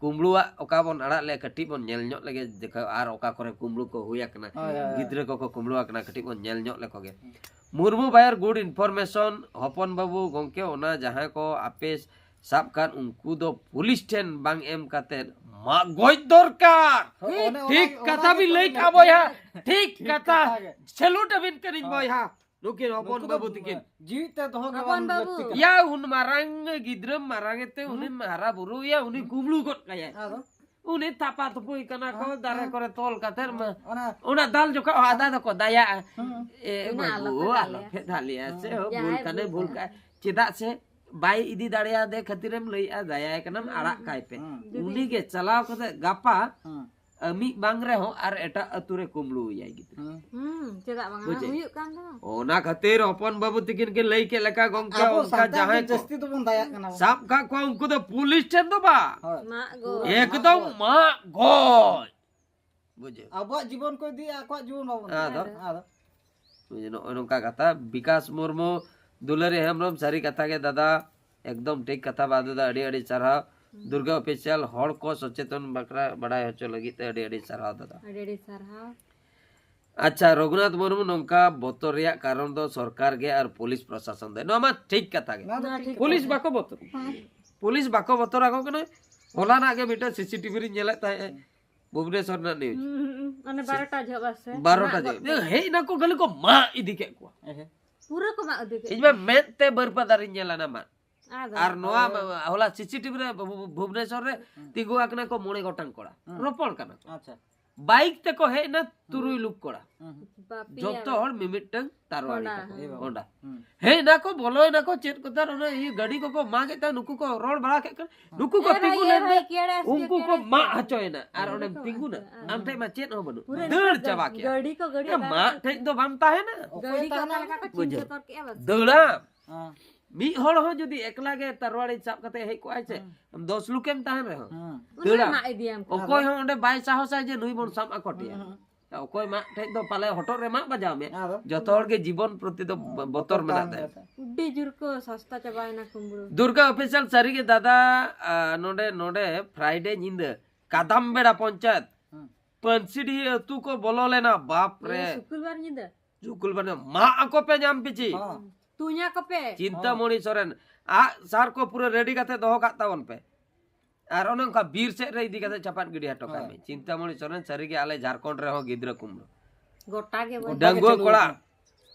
ᱠᱩᱢᱵᱽᱲᱩᱣᱟᱜ ᱚᱠᱟ ᱵᱚᱱ ᱟᱲᱟᱜ ᱞᱮ, ᱠᱟᱹᱴᱤᱡ ᱵᱚᱱ ᱧᱮᱞ ᱧᱚᱜ ᱞᱮᱜᱮ, ᱫᱮᱠᱷᱟᱣ ᱟᱨ ᱚᱠᱟ ᱠᱚᱨᱮ ᱠᱩᱢᱵᱽᱲᱩ ᱠᱚ ᱦᱩᱭ ᱟᱠᱟᱱᱟ, ᱦᱳᱭ, ᱦᱳᱭ, ᱦᱳᱭ᱾ ᱜᱤᱫᱽᱨᱟᱹ ᱠᱚᱠᱚ ᱠᱩᱢᱵᱽᱲᱩ ᱟᱠᱟᱱᱟ, ᱠᱟᱹᱴᱤᱡ ᱵᱚᱱ ᱧᱮᱞ ᱧᱚᱜ ᱞᱮᱠᱚ ᱜᱮ᱾ ᱦᱩᱸ᱾ Murmu ᱵᱟᱭᱟᱨ, good information᱾ ᱦᱚᱯᱚᱱ ᱵᱟᱹᱵᱩ, ᱜᱚᱝᱠᱮ, ᱚᱱᱟ ᱡᱟᱦᱟᱸᱭ ᱠᱚ ᱟᱯᱮ ᱥᱟᱵ ᱠᱟᱱ, ᱩᱱᱠᱩ ᱫᱚ ᱯᱩᱞᱤᱥ ᱴᱷᱮᱱ ᱵᱟᱝ ᱮᱢ ᱠᱟᱛᱮ ᱢᱟᱜ ᱜᱚᱡ ᱫᱚᱨᱠᱟᱨ᱾ ᱦᱳᱭ, ᱚᱱᱮ ᱚᱱᱟ ᱴᱷᱤᱠ ᱜᱮ, ᱠᱟᱛᱷᱟ ᱚᱱᱟ ᱵᱤᱱ ᱜᱮᱛᱚ ᱞᱟᱹᱭ ᱢᱮᱱ ᱠᱟᱜᱼᱟ ᱠᱟᱱᱟ᱾ ᱵᱚᱭᱦᱟ, ᱴᱷᱤᱠ ᱴᱷᱤᱠ ᱠᱟᱛᱷᱟ᱾ ᱠᱟᱛᱷᱟ ᱜᱮ᱾ Salute ᱟᱹᱵᱤᱱ ᱠᱟᱹᱱᱟᱹᱧ ᱦᱳᱭ᱾ ᱵᱚᱭᱦᱟ᱾ ᱱᱩᱠᱤᱱ ᱦᱚᱯᱚᱱ ᱱᱩᱠᱩ ᱫᱚ ᱵᱟᱹᱵᱩ ᱛᱤᱠᱤᱱ᱾ ᱡᱤᱣᱤ ᱛᱮ ᱫᱚᱦᱚ ᱜᱮ ᱦᱚᱯᱚᱱ ᱵᱟᱝ ᱵᱟᱹᱵᱩ᱾ ᱞᱟᱹᱠᱛᱤ ᱠᱟᱱᱟ᱾ ᱭᱟ, ᱩᱱ ᱢᱟᱨᱟᱝ ᱜᱤᱫᱽᱨᱟᱹᱢ ᱢᱟᱨᱟᱝ ᱮᱛᱮ ᱦᱩᱸ᱾ ᱩᱱᱤᱢ ᱦᱟᱨᱟ ᱵᱩᱨᱩᱭᱟ, ᱩᱱᱤ ᱦᱩᱸ᱾ ᱠᱩᱢᱵᱽᱲᱩ ᱜᱚᱫ ᱠᱟᱭᱟᱭ᱾ ᱟᱫᱚ? ᱩᱱᱤ ᱛᱟᱯᱟ ᱛᱩᱯᱩᱭ ᱠᱟᱱᱟ ᱠᱚ, ᱦᱮᱸ, ᱫᱟᱨᱮ ᱦᱮᱸ᱾ ᱠᱚᱨᱮ ᱛᱚᱞ ᱠᱟᱛᱮ ᱢᱟ᱾ ᱚᱱᱟ ᱚᱱᱟ ᱫᱟᱞ ᱡᱚᱠᱷᱚᱱ ᱟᱫᱟ ᱫᱚᱠᱚ ᱫᱟᱭᱟᱜᱼᱟ᱾ ᱦᱩᱸ᱾ ᱮ, ᱩᱱᱟᱹᱜ ᱵᱟᱹᱵᱩ, ᱟᱞᱚᱯᱮ ᱟᱞᱚᱯᱮ ᱫᱟᱞᱮᱭᱟ᱾ ᱫᱟᱞᱮᱭᱟ ᱦᱩᱸ᱾ ᱥᱮ ᱦᱚᱸ, ᱵᱷᱩᱞ ᱡᱟᱦᱟᱸᱭ ᱠᱟᱱᱮ ᱵᱷᱩᱞ ᱵᱷᱩᱞ ᱠᱟᱜᱼᱟ᱾ ᱠᱟᱜᱼᱟ᱾ ᱪᱮᱫᱟᱜ ᱥᱮ ᱵᱟᱭ ᱤᱫᱤ ᱫᱟᱲᱮᱭᱟᱫᱮ ᱠᱷᱟᱹᱛᱤᱨᱮᱢ ᱞᱟᱹᱭᱮᱜᱼᱟ, ᱫᱟᱭᱟᱭ ᱠᱟᱱᱟᱢ, ᱦᱩᱸ᱾ ᱟᱲᱟᱜ ᱠᱟᱭ ᱯᱮ᱾ ᱦᱩᱸ᱾ ᱩᱱᱤ ᱜᱮ ᱪᱟᱞᱟᱣ ᱠᱟᱛᱮ ᱜᱟᱯᱟ ᱦᱩᱸ᱾ ᱟᱢᱤᱡ ᱵᱟᱝ ᱨᱮᱦᱚᱸ ᱟᱨ ᱮᱴᱟᱜ ᱟᱹᱛᱩ ᱨᱮ ᱠᱩᱢᱵᱽᱲᱩᱭᱟᱭ ᱜᱤᱫᱽᱨᱟᱹ᱾ ᱦᱩᱸ᱾ ᱦᱩᱸ, ᱪᱮᱫᱟᱜ ᱵᱟᱝᱟ? ᱵᱩᱡᱷᱟᱹᱣ? ᱦᱩᱭᱩᱜ ᱠᱟᱱ ᱫᱚ᱾ ᱚᱱᱟ ᱠᱷᱟᱹᱛᱤᱨ ᱦᱚᱯᱚᱱ ᱵᱟᱹᱵᱩ ᱛᱤᱠᱤᱱ ᱠᱤᱱ ᱞᱟᱹᱭ ᱠᱮᱫ ᱞᱮᱠᱟ, ᱜᱚᱝᱠᱮ, ᱟᱵᱚ ᱚᱱᱠᱟ ᱥᱟᱱᱛᱟᱲ ᱫᱚ ᱡᱟᱦᱟᱸᱭ ᱠᱚ ᱡᱟᱹᱥᱛᱤ ᱫᱚᱵᱚᱱ ᱫᱟᱭᱟᱜ ᱠᱟᱱᱟ ᱵᱚᱱ᱾ ᱥᱟᱵ ᱠᱟᱜ ᱠᱚᱣᱟ, ᱩᱱᱠᱩ ᱫᱚ ᱯᱩᱞᱤᱥ ᱴᱷᱮᱱ ᱫᱚ ᱵᱟᱝ᱾ ᱦᱳᱭ᱾ ᱢᱟᱜ ᱜᱚᱡ᱾ ᱮᱠᱫᱚᱢ ᱢᱟᱜ ᱜᱚᱡ᱾ ᱵᱩᱡᱷᱟᱹᱣ? ᱟᱵᱚᱣᱟᱜ ᱡᱤᱵᱚᱱ ᱠᱚ ᱤᱫᱤᱭᱟ, ᱟᱠᱚᱣᱟᱜ ᱡᱤᱵᱚᱱ ᱵᱟᱵᱚᱱ ᱟᱫᱚ? ᱤᱫᱤᱭᱟ᱾ ᱟᱫᱚ? ᱵᱩᱡᱷᱟᱹᱣ, ᱱᱚᱜᱼᱚᱭ ᱱᱚᱝᱠᱟ ᱠᱟᱛᱷᱟ᱾ ᱵᱤᱠᱟᱥ ᱢᱩᱨᱢᱩ, ᱫᱩᱞᱟᱹᱲᱤ ᱦᱮᱢᱵᱨᱚᱢ, ᱥᱟᱹᱨᱤ ᱠᱟᱛᱷᱟ ᱜᱮ ᱫᱟᱫᱟ, ᱮᱠᱫᱚᱢ ᱴᱷᱤᱠ ᱠᱟᱛᱷᱟ ᱵᱟ ᱫᱟᱫᱟ, ᱟᱹᱰᱤ ᱟᱹᱰᱤ ᱥᱟᱨᱦᱟᱣ᱾ ᱫᱩᱨᱜᱟ ᱚᱯᱷᱤᱥᱤᱭᱟᱞ ᱦᱚᱲ ᱠᱚ ᱥᱚᱪᱮᱛᱚᱱ ᱵᱟᱠᱷᱨᱟ ᱵᱟᱰᱟᱭ ᱦᱚᱪᱚ ᱞᱟᱹᱜᱤᱫ ᱛᱮ ᱟᱹᱰᱤ ᱟᱹᱰᱤ ᱥᱟᱨᱦᱟᱣ ᱫᱟᱫᱟ᱾ ᱟᱹᱰᱤ ᱟᱹᱰᱤ ᱥᱟᱨᱦᱟᱣ᱾ ᱟᱪᱪᱷᱟ, ᱨᱚᱜᱷᱩᱱᱟᱛᱷ ᱢᱩᱨᱢᱩ ᱱᱚᱝᱠᱟ ᱵᱚᱛᱚᱨ ᱨᱮᱭᱟᱜ ᱠᱟᱨᱚᱱ ᱫᱚ ᱥᱚᱨᱠᱟᱨ ᱜᱮ ᱟᱨ ᱯᱩᱞᱤᱥ ᱯᱨᱚᱥᱟᱥᱚᱱ ᱫᱚ, ᱱᱚᱣᱟ ᱢᱟ ᱴᱷᱤᱠ ᱠᱟᱛᱷᱟ ᱜᱮ᱾ ᱱᱚᱣᱟ ᱫᱚ ᱴᱷᱤᱠ ᱯᱩᱞᱤᱥ ᱠᱟᱛᱷᱟ᱾ ᱵᱟᱠᱚ ᱵᱚᱛᱚᱨ, ᱯᱩᱞᱤᱥ ᱵᱟᱠᱚ ᱵᱚᱛᱚᱨ ᱟᱠᱚ ᱠᱟᱱᱟ᱾ ᱦᱚᱞᱟᱱᱟᱜ ᱜᱮ ᱢᱤᱫᱴᱟᱝ ᱥᱤᱥᱤᱴᱤᱵᱷᱤ ᱨᱤᱧ ᱧᱮᱞᱮᱫ ᱛᱟᱦᱮᱸᱫ ᱵᱷᱩᱵᱽᱱᱮᱥᱚᱨ ᱨᱮᱱᱟᱜ ᱱᱤᱭᱩᱡᱽ᱾ ᱦᱩᱸ, ᱦᱩᱸ, ᱦᱩᱸ᱾ ᱚᱱᱮ ᱵᱟᱨᱚᱴᱟ ᱡᱚᱦᱚᱜ ᱵᱟᱥᱮ? ᱵᱟᱨᱚᱴᱟ ᱢᱟᱜ ᱡᱚᱦᱚᱜ᱾ ᱜᱚᱫ ᱠᱮᱫ᱾ ᱦᱮᱡ ᱱᱟᱠᱚ ᱠᱷᱟᱹᱞᱤ ᱠᱚ ᱢᱟᱜ ᱤᱫᱤ ᱠᱮᱫ ᱠᱚᱣᱟ᱾ ᱯᱩᱨᱟᱹ ᱠᱚ ᱢᱟᱜ ᱤᱫᱤ ᱠᱮᱫ ᱤᱧ ᱢᱟ ᱢᱮᱫ ᱛᱮ ᱵᱟᱹᱨᱯᱟᱫᱟ ᱨᱤᱧ ᱧᱮᱞᱟ ᱱᱟ ᱢᱟᱜ᱾ ᱟᱫᱚ? ᱟᱨ ᱱᱚᱣᱟ ᱢᱟ-, ᱦᱚᱞᱟ ᱥᱤᱥᱤᱴᱤᱵᱷᱤ ᱨᱮ ᱵᱷᱩ-, ᱵᱷᱩ-, ᱵᱷᱩᱵᱽᱱᱮᱥᱚᱨ ᱨᱮ ᱛᱤᱸᱜᱩ ᱟᱠᱟᱱᱟ ᱠᱚ ᱢᱚᱬᱮ ᱜᱚᱴᱟᱝ ᱠᱚᱲᱟ᱾ ᱦᱩᱸ᱾ ᱨᱚᱯᱚᱲ ᱠᱟᱱᱟ ᱠᱚ᱾ ᱟᱪᱪᱷᱟ᱾ ᱵᱟᱭᱤᱠ ᱛᱮᱠᱚ ᱦᱮᱡ ᱮᱱᱟ ᱛᱩᱨᱩᱭ ᱞᱩᱠ ᱠᱚᱲᱟ᱾ ᱦᱩᱸ, ᱦᱩᱸ᱾ ᱵᱟᱯᱮᱭᱟ᱾ ᱡᱚᱛᱚ ᱦᱚᱲ ᱢᱤᱢᱤᱫᱴᱟᱝ ᱛᱟᱨᱣᱟᱲᱤ ᱦᱚᱸᱰᱟ, ᱛᱟᱠᱚ᱾ ᱦᱮᱸ᱾ ᱦᱚᱸᱰᱟ᱾ ᱦᱩᱸ᱾ ᱦᱮᱡ ᱮᱱᱟ ᱠᱚ, ᱵᱚᱞᱚᱭᱮᱱᱟ ᱠᱚ, ᱪᱮᱫ ᱠᱚ ᱛᱟᱨ ᱚᱱᱟ ᱤᱭᱟᱹ ᱜᱟᱹᱰᱤ ᱠᱚᱠᱚ ᱢᱟᱜ ᱮᱫ ᱛᱟᱦᱮᱸ, ᱱᱩᱠᱩ ᱠᱚ ᱨᱚᱲ ᱵᱟᱲᱟ ᱠᱮᱫ ᱠᱷᱟᱱ, ᱱᱩᱠᱩ ᱠᱚ ᱮ ᱵᱷᱟᱭ, ᱛᱤᱸᱜᱩ ᱮ ᱞᱮᱱ ᱵᱷᱟᱭ, ᱛᱮ, ᱠᱮᱲᱮ ᱟᱥ ᱩᱱᱠᱩ ᱠᱚ ᱠᱮᱲᱮ᱾ ᱢᱟᱜ ᱦᱚᱪᱚᱭᱮᱱᱟ᱾ ᱟᱨ ᱦᱮᱸ᱾ ᱚᱸᱰᱮᱢ ᱛᱤᱸᱜᱩᱱᱟ, ᱦᱮᱸ᱾ ᱟᱢ ᱴᱷᱮᱡ ᱢᱟ ᱪᱮᱫ ᱦᱚᱸ ᱵᱟᱹᱱᱩᱜ, ᱯᱩᱨᱟᱹ ᱫᱟᱹᱲ ᱜᱟᱹᱰᱤ ᱪᱟᱵᱟ ᱠᱚ, ᱠᱮᱜᱼᱟ᱾ ᱜᱟᱹᱰᱤ ᱠᱚ, ᱜᱟᱹᱰᱤ ᱮ, ᱚᱠᱟ ᱢᱟᱜ ᱨᱮ? ᱴᱷᱮᱡ ᱫᱚ ᱵᱟᱢ ᱛᱟᱦᱮᱱᱟ᱾ ᱜᱟᱹᱰᱤ ᱠᱚ ᱚᱠᱟ ᱞᱮᱠᱟ ᱠᱚ ᱪᱤᱱᱦᱟᱹ ᱵᱩᱡᱷᱟᱹᱣ᱾ ᱛᱚᱨ ᱠᱮᱜᱼᱟ ᱵᱟᱥ? ᱫᱟᱹᱲᱟᱢ᱾ ᱦᱮᱸ᱾ ᱢᱤᱫ ᱦᱚᱲ ᱦᱚᱸ ᱡᱩᱫᱤ ᱮᱠᱞᱟ ᱜᱮ ᱛᱟᱨᱣᱟᱲᱤ ᱥᱟᱵ ᱠᱟᱛᱮ ᱦᱮᱡ ᱠᱚᱜᱼᱟᱭ ᱥᱮ, ᱦᱮᱸ᱾ ᱟᱢ ᱫᱚᱥ ᱞᱩᱠᱮᱢ ᱛᱟᱦᱮᱱ ᱨᱮᱦᱚᱸ, ᱦᱮᱸ᱾ ᱩᱱᱤ ᱫᱟᱹᱲᱟᱢ᱾ ᱢᱟᱜ ᱤᱫᱤᱭᱟᱢ ᱠᱚ᱾ ᱚᱠᱚᱭ ᱦᱚᱸ ᱚᱸᱰᱮ ᱵᱟᱭ ᱥᱟᱦᱚᱥᱟ ᱡᱮ ᱱᱩᱭ ᱵᱚᱱ ᱥᱟᱵ ᱟᱠᱚᱴᱮᱭᱟ᱾ ᱦᱮᱸ᱾ ᱚᱠᱚᱭ ᱢᱟᱜ ᱴᱷᱮᱡ ᱫᱚ ᱯᱟᱞᱮ ᱦᱚᱴᱚᱜ ᱨᱮ ᱢᱟᱜ ᱵᱟᱡᱟᱣ ᱢᱮ, ᱟᱫᱚ? ᱡᱚᱛᱚ ᱦᱚᱲ ᱜᱮ ᱡᱤᱵᱚᱱ ᱯᱨᱚᱛᱤ ᱫᱚ ᱵᱚ-, ᱵᱚᱛᱚᱨ ᱵᱚᱛᱚᱨ ᱢᱮᱱᱟᱜ ᱛᱟᱦᱮᱱ ᱛᱟᱭᱟ᱾ ᱜᱮᱭᱟ᱾ ᱟᱹᱰᱤ ᱡᱳᱨ ᱠᱚ ᱥᱟᱥᱛᱟ ᱪᱟᱵᱟᱭᱮᱱᱟ ᱠᱩᱢᱵᱽᱲᱩ᱾ ᱫᱩᱨᱜᱟ ᱚᱯᱷᱤᱥᱤᱭᱟᱞ ᱥᱟᱹᱨᱤᱜᱮ ᱫᱟᱫᱟ, ᱟ, ᱱᱚᱰᱮ, ᱱᱚᱰᱮ ᱯᱷᱨᱟᱭᱰᱮ ᱧᱤᱫᱟᱹ ᱠᱟᱫᱟᱢ ᱵᱮᱲᱟ ᱯᱚᱧᱪᱟᱭᱮᱛ ᱦᱮᱸ᱾ ᱯᱟᱹᱱᱥᱤᱰᱤ ᱟᱹᱛᱩ ᱠᱚ ᱵᱚᱞᱚ ᱞᱮᱱᱟ, ᱵᱟᱯ ᱨᱮ᱾ ᱱᱤᱭᱟᱹ ᱥᱩᱠᱨᱵᱟᱨ ᱧᱤᱫᱟᱹ᱾ ᱡᱩᱠᱩᱞ ᱵᱟᱱᱟ ᱢᱟᱜ ᱟᱠᱚ ᱯᱮ ᱧᱟᱢ ᱯᱤᱪᱷᱤ᱾ ᱦᱚᱸ᱾ ᱛᱩᱧᱟ ᱠᱚᱯᱮ᱾ ᱪᱤᱱᱛᱟᱢᱚᱬᱤ ᱥᱚᱨᱮᱱ ᱟᱜ ᱥᱟᱨ ᱠᱚ ᱯᱩᱨᱟᱹ ᱨᱮᱰᱤ ᱠᱟᱛᱮ ᱫᱚᱦᱚ ᱠᱟᱜ ᱛᱟᱵᱚᱱ ᱯᱮ᱾ ᱟᱨ ᱚᱱᱮ ᱚᱱᱠᱟ ᱵᱤᱨ ᱥᱮᱫ ᱨᱮ ᱤᱫᱤ ᱠᱟᱛᱮ ᱪᱟᱯᱟᱫ ᱜᱤᱰᱤ ᱦᱚᱴᱚ ᱠᱟᱜ ᱦᱳᱭ᱾ ᱢᱮ᱾ ᱪᱤᱱᱛᱟᱢᱚᱬᱤ ᱥᱚᱨᱮᱱ ᱥᱟᱹᱨᱤᱜᱮ ᱟᱞᱮ ᱡᱷᱟᱲᱠᱷᱚᱸᱰ ᱨᱮᱦᱚᱸ ᱜᱤᱫᱽᱨᱟᱹ ᱠᱩᱢᱵᱽᱲᱩ᱾ ᱜᱚᱴᱟ ᱜᱮ ᱵᱚᱞᱮ᱾ ᱜᱚᱴᱟ ᱜᱮ ᱰᱟᱺᱜᱩᱣᱟᱹ ᱪᱟᱹᱞᱩ ᱠᱚᱲᱟ᱾ ᱟᱠᱟᱱᱟ᱾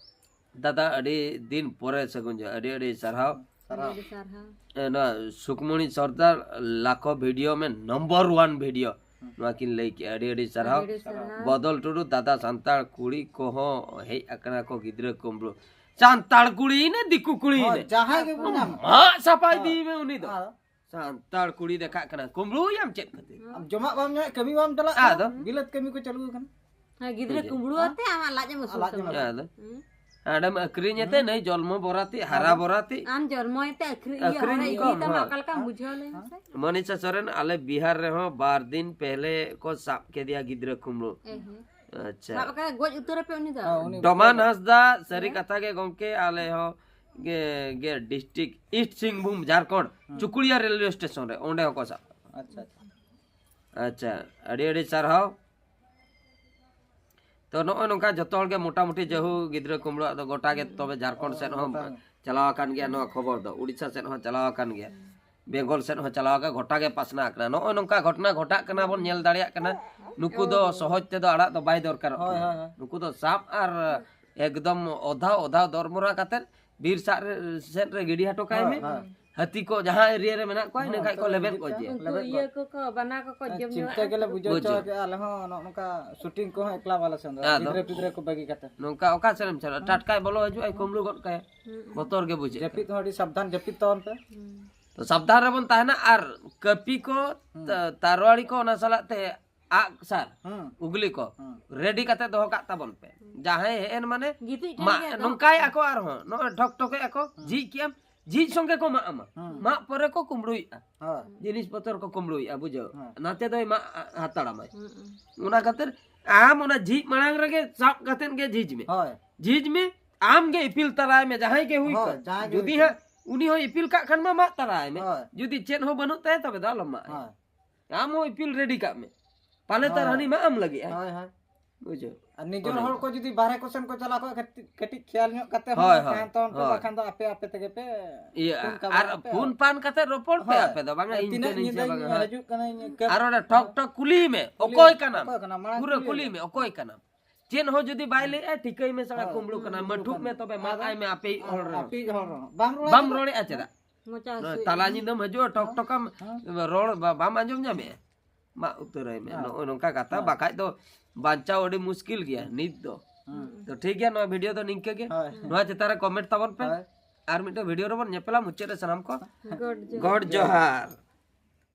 ᱫᱟᱫᱟ, ᱟᱹᱰᱤ ᱫᱤᱱ ᱯᱚᱨᱮ ᱥᱟᱹᱜᱩᱱ ᱡᱚᱦᱟᱨ, ᱟᱹᱰᱤ ᱟᱹᱰᱤ ᱥᱟᱨᱦᱟᱣ᱾ ᱟᱹᱰᱤ ᱟᱹᱰᱤ ᱥᱟᱨᱦᱟᱣ᱾ ᱮ, ᱱᱚᱣᱟ ᱥᱩᱠᱢᱚᱬᱤ ᱥᱚᱨᱫᱟᱨ ᱞᱟᱠᱷᱚ ᱵᱷᱤᱰᱤᱭᱳ ᱢᱮ ᱱᱚᱢᱵᱚᱨ ᱚᱣᱟᱱ ᱵᱷᱤᱰᱤᱭᱳ, ᱱᱚᱣᱟ ᱠᱤᱱ ᱞᱟᱹᱭ ᱠᱮᱜᱼᱟ, ᱟᱹᱰᱤ ᱟᱹᱰᱤ ᱥᱟᱨᱦᱟᱣ᱾ ᱟᱹᱰᱤ ᱟᱹᱰᱤ ᱥᱟᱨᱦᱟᱣ᱾ ᱵᱚᱫᱚᱞ ᱴᱩᱰᱩ, ᱫᱟᱫᱟ, ᱥᱟᱱᱛᱟᱲ ᱠᱩᱲᱤ ᱠᱚᱦᱚᱸ ᱦᱮᱡ ᱟᱠᱟᱱᱟ ᱠᱚ, ᱜᱤᱫᱽᱨᱟᱹ ᱠᱩᱢᱵᱽᱲᱩ᱾ ᱥᱟᱱᱛᱟᱲ ᱠᱩᱲᱤ ᱱᱮ ᱫᱤᱠᱩ ᱠᱩᱲᱤ ᱦᱳᱭ, ᱱᱮ, ᱡᱟᱦᱟᱸᱭ ᱜᱮᱵᱚᱱ ᱧᱟᱢᱟ᱾ ᱢᱟᱜ ᱥᱟᱯᱷᱟ ᱤᱫᱤᱭᱮ ᱢᱮ ᱩᱱᱤ ᱫᱚ᱾ ᱟᱨ ᱥᱟᱱ- ᱛᱟᱲ ᱠᱩᱲᱤ ᱫᱮᱠᱷᱟᱜ ᱠᱟᱱᱟ, ᱠᱩᱢᱵᱽᱲᱩᱭᱟᱢ ᱪᱮᱫ ᱠᱷᱟᱹᱛᱤᱨ? ᱟᱢ ᱡᱚᱢᱟᱜ ᱵᱟᱢ ᱧᱟᱢᱮᱫ, ᱠᱟᱹᱢᱤ ᱵᱟᱢ ᱪᱟᱞᱟᱜ ᱟᱫᱚ? ᱠᱟᱱᱟ, ᱵᱤᱞᱟᱹᱛ ᱠᱟᱹᱢᱤ ᱠᱚ ᱪᱟᱹᱞᱩ ᱟᱠᱟᱱᱟ᱾ ᱦᱮᱸ, ᱜᱤᱫᱽᱨᱟᱹ ᱴᱷᱤᱠ ᱜᱮᱭᱟ᱾ ᱠᱩᱢᱵᱽᱲᱩ ᱟᱛᱮ ᱟᱢᱟᱜ ᱞᱟᱡ ᱮᱢ ᱟᱹᱥᱩᱞ ᱞᱟᱡ ᱮᱢ ᱛᱟᱢᱟ᱾ ᱟᱹᱥᱩᱞ᱾ ᱟᱫᱚ ᱦᱩᱸ᱾ ᱟᱨᱮᱢ ᱟᱹᱠᱷᱨᱤᱧ ᱟᱛᱮ ᱱᱟᱹᱭ ᱡᱚᱞᱢᱚ ᱵᱚᱨᱟᱛᱤ, ᱦᱟᱨᱟ ᱵᱚᱨᱟᱛᱤ᱾ ᱟᱢ ᱡᱚᱱᱢᱚᱭ ᱛᱮ ᱟᱹᱠᱷᱨᱤᱧ, ᱤᱭᱟᱹ, ᱟᱹᱠᱷᱨᱤᱧ ᱦᱚᱲᱮ ᱠᱚᱢ, ᱤᱫᱤᱭ ᱛᱟᱢᱟ, ᱦᱳᱭ᱾ ᱚᱠᱟ ᱞᱮᱠᱟᱢ ᱵᱩᱡᱷᱟᱹᱣ ᱞᱟᱹᱭ ᱢᱮᱥᱮ? ᱢᱚᱱᱤᱥᱟ ᱥᱚᱨᱮᱱ, ᱟᱞᱮ ᱵᱤᱦᱟᱨ ᱨᱮᱦᱚᱸ ᱵᱟᱨ ᱫᱤᱱ ᱯᱮᱦᱞᱮ ᱠᱚ ᱥᱟᱵ ᱠᱮᱫᱮᱭᱟ ᱜᱤᱫᱽᱨᱟᱹ ᱠᱩᱢᱵᱽᱲᱩ᱾ ᱮ ᱦᱮᱸ᱾ ᱟᱪᱪᱷᱟ᱾ ᱥᱟᱵ ᱟᱠᱟᱫ ᱜᱚᱡ ᱩᱛᱟᱹᱨ ᱟᱯᱮ ᱩᱱᱤ ᱫᱚ? ᱦᱮᱸ, ᱩᱱᱤ ᱰᱚᱢᱟᱱ ᱦᱟᱸᱥᱫᱟ, ᱥᱟᱹᱨᱤ ᱦᱮᱸ᱾ ᱠᱟᱛᱷᱟ ᱜᱮ ᱜᱚᱝᱠᱮ, ᱟᱞᱮ ᱦᱚᱸ ᱜᱮ ᱜᱮ district east Singhbhum, Jharkhand, Chakulia railway station ᱨᱮ, ᱚᱸᱰᱮ ᱦᱚᱸᱠᱚ ᱥᱟᱵ᱾ ᱟᱪᱪᱷᱟ, ᱟᱪᱪᱷᱟ᱾ ᱟᱪᱪᱷᱟ, ᱟᱹᱰᱤ ᱟᱹᱰᱤ ᱥᱟᱨᱦᱟᱣ᱾ ᱛᱚ ᱱᱚᱜᱼᱚᱭ ᱱᱚᱝᱠᱟ ᱡᱚᱛᱚ ᱦᱚᱲ ᱜᱮ ᱢᱚᱴᱟᱢᱩᱴᱤ ᱡᱟᱹᱦᱩ ᱜᱤᱫᱽᱨᱟᱹ ᱠᱩᱢᱵᱽᱲᱩᱣᱟᱜ ᱫᱚ ᱜᱚᱴᱟ ᱜᱮ ᱛᱚᱵᱮ ᱡᱷᱟᱲᱠᱷᱚᱸᱰ ᱥᱮᱫ ᱦᱚᱸ ᱪᱟᱞᱟᱣ ᱟᱠᱟᱱ ᱜᱮᱭᱟ ᱱᱚᱣᱟ ᱠᱷᱚᱵᱚᱨ ᱫᱚ, ᱩᱲᱤᱥᱥᱟ ᱥᱮᱫ ᱦᱚᱸ ᱪᱟᱞᱟᱣ ᱟᱠᱟᱱ ᱜᱮᱭᱟ, ᱵᱮᱝᱜᱚᱞ ᱥᱮᱫ ᱦᱚᱸ ᱪᱟᱞᱟᱣ ᱟᱠᱟᱱ, ᱜᱚᱴᱟ ᱜᱮ ᱯᱟᱥᱱᱟᱣ ᱟᱠᱟᱱᱟ᱾ ᱱᱚᱜᱼᱚᱭ ᱱᱚᱝᱠᱟ ᱜᱷᱚᱴᱚᱱᱟ ᱜᱷᱚᱴᱟᱜ ᱠᱟᱱᱟ ᱵᱚᱱ ᱧᱮᱞ ᱫᱟᱲᱮᱭᱟᱜ ᱠᱟᱱᱟ᱾ ᱱᱩᱠᱩ ᱫᱚ ᱥᱚᱦᱚᱡ ᱛᱮᱫᱚ ᱟᱲᱟᱜ ᱫᱚ ᱵᱟᱭ ᱫᱚᱨᱠᱟᱨᱚᱜ ᱦᱳᱭ, ᱠᱟᱱᱟ᱾ ᱦᱳᱭ, ᱦᱳᱭ᱾ ᱱᱩᱠᱩ ᱫᱚ ᱥᱟᱵ ᱟᱨ ᱮᱠᱫᱚᱢ ᱚᱫᱷᱟᱣ ᱚᱫᱷᱟᱣ ᱫᱚᱨᱢᱚᱨᱟ ᱠᱟᱛᱮ ᱵᱤᱨ ᱥᱟᱜ ᱨᱮ, ᱥᱮᱫ ᱨᱮ ᱜᱤᱰᱤ ᱦᱚᱴᱚ ᱠᱟᱭ ᱦᱳᱭ, ᱢᱮ᱾ ᱦᱳᱭ᱾ ᱦᱟᱹᱛᱤ ᱠᱚ ᱡᱟᱦᱟᱸ ᱮᱨᱤᱭᱟ ᱨᱮ ᱢᱮᱱᱟᱜ ᱠᱚᱣᱟ, ᱤᱱᱟᱹ ᱦᱳᱭ, ᱠᱷᱟᱡ ᱠᱚ ᱩᱱᱠᱩ ᱞᱮᱵᱮᱫ ᱞᱟᱹᱜᱤᱫ ᱜᱚᱡ ᱛᱮ ᱡᱮᱭᱟ᱾ ᱩᱱᱠᱩ ᱞᱮᱵᱮᱫ ᱤᱭᱟᱹ ᱜᱚᱡ᱾ ᱠᱚᱠᱚ ᱵᱟᱱᱟ ᱠᱚᱠᱚ ᱡᱚᱢ ᱵᱩᱡᱷᱟᱹᱣ᱾ ᱧᱚᱜᱼᱟ᱾ ᱟᱞᱮ ᱦᱚᱸ ᱱᱚᱜᱼᱚ ᱱᱚᱝᱠᱟ ᱥᱩᱴᱤᱝ ᱠᱚᱦᱚᱸ ᱮᱠᱞᱟ ᱵᱟᱞᱮ ᱥᱮᱱ ᱫᱟᱲᱮᱭᱟᱜᱼᱟ᱾ ᱟᱫᱚ ᱜᱤᱫᱽᱨᱟᱹ ᱯᱤᱫᱽᱨᱟᱹ ᱠᱚ ᱵᱟᱹᱜᱤ ᱠᱟᱛᱮ᱾ ᱱᱚᱝᱠᱟ ᱚᱠᱟ ᱥᱮᱫ ᱮᱢ ᱪᱟᱞᱟᱜᱼᱟ? ᱦᱩᱸ᱾ ᱴᱟᱴᱠᱟᱭ ᱵᱚᱞᱚ ᱦᱤᱡᱩᱜᱼᱟᱭ, ᱠᱩᱢᱵᱽᱲᱩ ᱜᱚᱫ ᱠᱟᱭᱟ᱾ ᱦᱩᱸ᱾ ᱵᱚᱛᱚᱨ ᱜᱮ ᱵᱩᱡᱷᱟᱹᱜ ᱡᱟᱹᱯᱤᱫ ᱠᱟᱱᱟ᱾ ᱦᱚᱸ ᱟᱹᱰᱤ ᱥᱟᱵᱫᱷᱟᱱ ᱡᱟᱹᱯᱤᱫ ᱛᱟᱵᱚᱱ ᱯᱮ᱾ ᱦᱩᱸ᱾ ᱛᱚ ᱥᱟᱵᱫᱷᱟᱱ ᱨᱮᱵᱚᱱ ᱛᱟᱦᱮᱱᱟ᱾ ᱟᱨ ᱠᱟᱹᱯᱤ ᱠᱚ, ᱦᱩᱸ᱾ ᱛᱟ-, ᱛᱟᱨᱣᱟᱲᱤ ᱠᱚ, ᱚᱱᱟ ᱥᱟᱞᱟᱜ ᱛᱮ ᱟᱜ ᱥᱟᱨ, ᱦᱩᱸ᱾ ᱩᱜᱽᱞᱤ ᱠᱚ ᱦᱩᱸ᱾ ᱨᱮᱰᱤ ᱠᱟᱛᱮ ᱫᱚᱦᱚ ᱠᱟᱜ ᱛᱟᱵᱚᱱ ᱯᱮ᱾ ᱦᱩᱸ᱾ ᱡᱟᱦᱟᱸᱭ ᱦᱮᱡ ᱮᱱ ᱢᱟᱱᱮ ᱜᱤᱛᱤᱡ ᱴᱷᱮᱱ ᱢᱟ-, ᱜᱮ ᱫᱚᱦᱚ ᱱᱚᱝᱠᱟᱭ ᱠᱟᱜ ᱟᱠᱚ ᱟᱨᱦᱚᱸ, ᱱᱚᱜᱼᱚᱭ ᱴᱷᱚᱠ ᱴᱷᱚᱠᱮ ᱟᱠᱚ, ᱦᱩᱸ᱾ ᱡᱷᱤᱡ ᱠᱮᱜᱼᱟᱢ, ᱡᱷᱤᱡ ᱥᱚᱸᱜᱮ ᱠᱚ ᱢᱟᱜ ᱟᱢᱟ᱾ ᱦᱩᱸ᱾ ᱢᱟᱜ ᱯᱚᱨᱮ ᱠᱚ ᱠᱩᱢᱵᱽᱲᱩᱭᱮᱫᱼᱟ᱾ ᱦᱳᱭ᱾ ᱡᱤᱱᱤᱥ ᱯᱚᱛᱚᱨ ᱠᱚ ᱠᱩᱢᱵᱽᱲᱩᱭᱮᱫᱼᱟ, ᱵᱩᱡᱷᱟᱹᱣ᱾ ᱦᱩᱸ᱾ ᱱᱟᱛᱮ ᱫᱚᱭ ᱢᱟᱜ ᱦᱟᱛᱟᱲᱟᱢᱟᱭ᱾ ᱦᱩᱸ᱾ ᱚᱱᱟ ᱠᱷᱟᱹᱛᱤᱨ ᱟᱢ ᱚᱱᱟ ᱡᱷᱤᱡ ᱢᱟᱲᱟᱝ ᱨᱮᱜᱮ ᱥᱟᱵ ᱠᱟᱛᱮᱫ ᱜᱮ ᱡᱷᱤᱡ ᱢᱮ᱾ ᱦᱳᱭ᱾ ᱡᱷᱤᱡ ᱢᱮ, ᱟᱢ ᱜᱮ ᱤᱯᱤᱞ ᱛᱟᱨᱟᱭ ᱢᱮ, ᱡᱟᱦᱟᱸᱭ ᱜᱮ ᱦᱩᱭ ᱦᱳᱭ, ᱠᱚᱜ᱾ ᱡᱟᱦᱟᱸᱭ ᱜᱮ ᱡᱩᱫᱤ ᱦᱩᱭ ᱦᱟᱸᱜ ᱩᱱᱤ ᱦᱚᱸ ᱤᱯᱤᱞ ᱠᱟᱜ ᱠᱷᱟᱱ ᱢᱟ ᱢᱟᱜ ᱛᱟᱨᱟᱭ ᱢᱮ᱾ ᱦᱳᱭ᱾ ᱡᱩᱫᱤ ᱪᱮᱫ ᱦᱚᱸ ᱵᱟᱹᱱᱩᱜ ᱛᱟᱭᱟ, ᱛᱚᱵᱮ ᱫᱚ ᱟᱞᱚᱢ ᱢᱟᱜ ᱟᱭᱟ᱾ ᱦᱳᱭ᱾ ᱟᱢ ᱦᱚᱸ ᱤᱯᱤᱞ ᱨᱮᱰᱤ ᱠᱟᱜ ᱢᱮ, ᱯᱟᱞᱮ ᱛᱟᱨ ᱦᱳᱭ᱾ ᱦᱟᱹᱱᱤ ᱢᱟᱜ ᱟᱢ ᱞᱟᱹᱜᱤᱫ ᱟᱭ᱾ ᱦᱳᱭ, ᱦᱳᱭ᱾ ᱵᱩᱡᱷᱟᱹᱣ? ᱟᱨ ᱱᱤᱡᱮᱨ ᱚᱱᱮ ᱦᱚᱲ ᱚᱱᱠᱟ᱾ ᱠᱚ ᱡᱩᱫᱤ ᱵᱟᱦᱨᱮ ᱠᱚ ᱥᱮᱱ ᱠᱚ ᱪᱟᱞᱟᱣ ᱠᱚᱜᱼᱟ, ᱠᱟᱹᱴᱤᱡ, ᱠᱟᱹᱴᱤᱡ ᱠᱷᱮᱭᱟᱞ ᱧᱚᱜ ᱠᱟᱛᱮ ᱦᱳᱭ, ᱦᱚᱸ ᱦᱳᱭ, ᱛᱟᱦᱮᱱ ᱛᱟᱵᱚᱱ ᱯᱮ, ᱦᱳᱭ᱾ ᱵᱟᱠᱷᱟᱱ ᱫᱚ ᱟᱯᱮ, ᱟᱯᱮ ᱛᱮᱜᱮ ᱯᱮ ᱤᱭᱟᱹ, ᱯᱷᱳᱱ ᱠᱟᱵᱟᱣ ᱟᱨ ᱟᱯᱮ᱾ ᱯᱷᱳᱱ ᱯᱟᱱ ᱠᱟᱛᱮ ᱨᱚᱯᱚᱲ ᱯᱮ ᱦᱳᱭ᱾ ᱟᱯᱮ ᱫᱚ, ᱵᱟᱝᱟ ᱟᱨ ᱤᱧ ᱛᱤᱱᱟᱹᱜ ᱠᱟᱹᱱᱟᱹᱧ ᱥᱮ ᱧᱤᱫᱟᱹᱧ ᱵᱟᱝᱟ, ᱦᱳᱭ᱾ ᱦᱤᱡᱩᱜ ᱠᱟᱹᱱᱟᱹᱧ, ᱠᱟᱹᱯ-, ᱟᱨ ᱚᱸᱰᱮ ᱴᱷᱚᱠ ᱴᱷᱚᱠ ᱠᱩᱞᱤᱭᱮ ᱢᱮ, ᱠᱩᱞᱤ, ᱚᱠᱚᱭ ᱠᱟᱱᱟᱢ? ᱚᱠᱚᱭ ᱠᱟᱱᱟᱢ? ᱢᱟᱲᱟᱝ ᱯᱩᱨᱟᱹ ᱠᱩᱞᱤ ᱠᱩᱞᱤ ᱢᱮ᱾ ᱢᱮ, ᱚᱠᱚᱭ ᱠᱟᱱᱟᱢ? ᱪᱮᱫ ᱦᱚᱸ ᱡᱩᱫᱤ ᱵᱟᱭ ᱞᱟᱹᱭᱮᱜᱼᱟ, ᱴᱷᱤᱠᱟᱹᱭ ᱢᱮ, ᱥᱟᱞᱟ ᱦᱳᱭ᱾ ᱠᱩᱢᱵᱽᱲᱩ ᱠᱟᱱᱟ, ᱠᱩᱢᱵᱽᱲᱩ ᱢᱟᱹᱴᱷᱩᱜ ᱠᱟᱱᱟ᱾ ᱢᱮ, ᱛᱚᱵᱮ ᱢᱟᱜ ᱟᱨ ᱟᱭ ᱢᱮ ᱟᱯᱮᱭᱤᱡ ᱦᱚᱲ ᱨᱮᱦᱚᱸ᱾ ᱟᱯᱮᱭᱤᱡ ᱦᱚᱲ ᱨᱮᱦᱚᱸ᱾ ᱵᱟᱢ ᱨᱚᱲ ᱵᱟᱢ ᱟᱭ ᱨᱚᱲᱮᱜᱼᱟ ᱪᱮᱫᱟᱜ? ᱢᱚᱪᱟ ᱱᱚᱜᱼᱚᱭ ᱦᱟᱹᱥᱩᱭᱮᱫ ᱛᱟᱞᱟ ᱢᱮᱭᱟ᱾ ᱧᱤᱫᱟᱹᱢ ᱦᱤᱡᱩᱜᱼᱟ, ᱴᱚᱠ ᱦᱮᱸ? ᱴᱚᱠᱟᱢ ᱦᱮᱸ? ᱨᱚᱲ ᱵᱟ-, ᱵᱟᱢ ᱟᱸᱡᱚᱢ ᱧᱟᱢᱮᱜᱼᱟ? ᱢᱟᱜ ᱩᱛᱟᱹᱨᱟᱭ ᱢᱮ᱾ ᱦᱮᱸ᱾ ᱱᱚᱜᱼᱚᱭ ᱱᱚᱝᱠᱟ ᱠᱟᱛᱷᱟ, ᱦᱮᱸ᱾ ᱵᱟᱠᱷᱟᱡ ᱫᱚ ᱵᱟᱧᱪᱟᱣ ᱟᱹᱰᱤ ᱢᱩᱥᱠᱤᱞ ᱜᱮᱭᱟ ᱱᱤᱛ ᱫᱚ᱾ ᱦᱮᱸ᱾ ᱛᱚ ᱴᱷᱤᱠ ᱜᱮᱭᱟ, ᱱᱚᱣᱟ ᱵᱷᱤᱰᱤᱭᱳ ᱫᱚ ᱱᱤᱝᱠᱟᱹ ᱜᱮ᱾ ᱦᱳᱭ᱾ ᱱᱚᱣᱟ ᱪᱮᱛᱟᱱ ᱨᱮ ᱠᱚᱢᱮᱱᱴ ᱛᱟᱵᱚᱱ ᱯᱮ᱾ ᱦᱳᱭ᱾ ᱟᱨ ᱢᱤᱫᱴᱮᱱ ᱵᱷᱤᱰᱤᱭᱳ ᱨᱮᱵᱚᱱ ᱧᱮᱯᱮᱞᱟ ᱢᱩᱪᱟᱹᱫ ᱨᱮ ᱥᱟᱱᱟᱢ ᱠᱚ᱾ ᱜᱚᱰ ᱡᱚᱦᱟᱨ᱾ ᱜᱚᱰ ᱡᱚᱦᱟᱨ᱾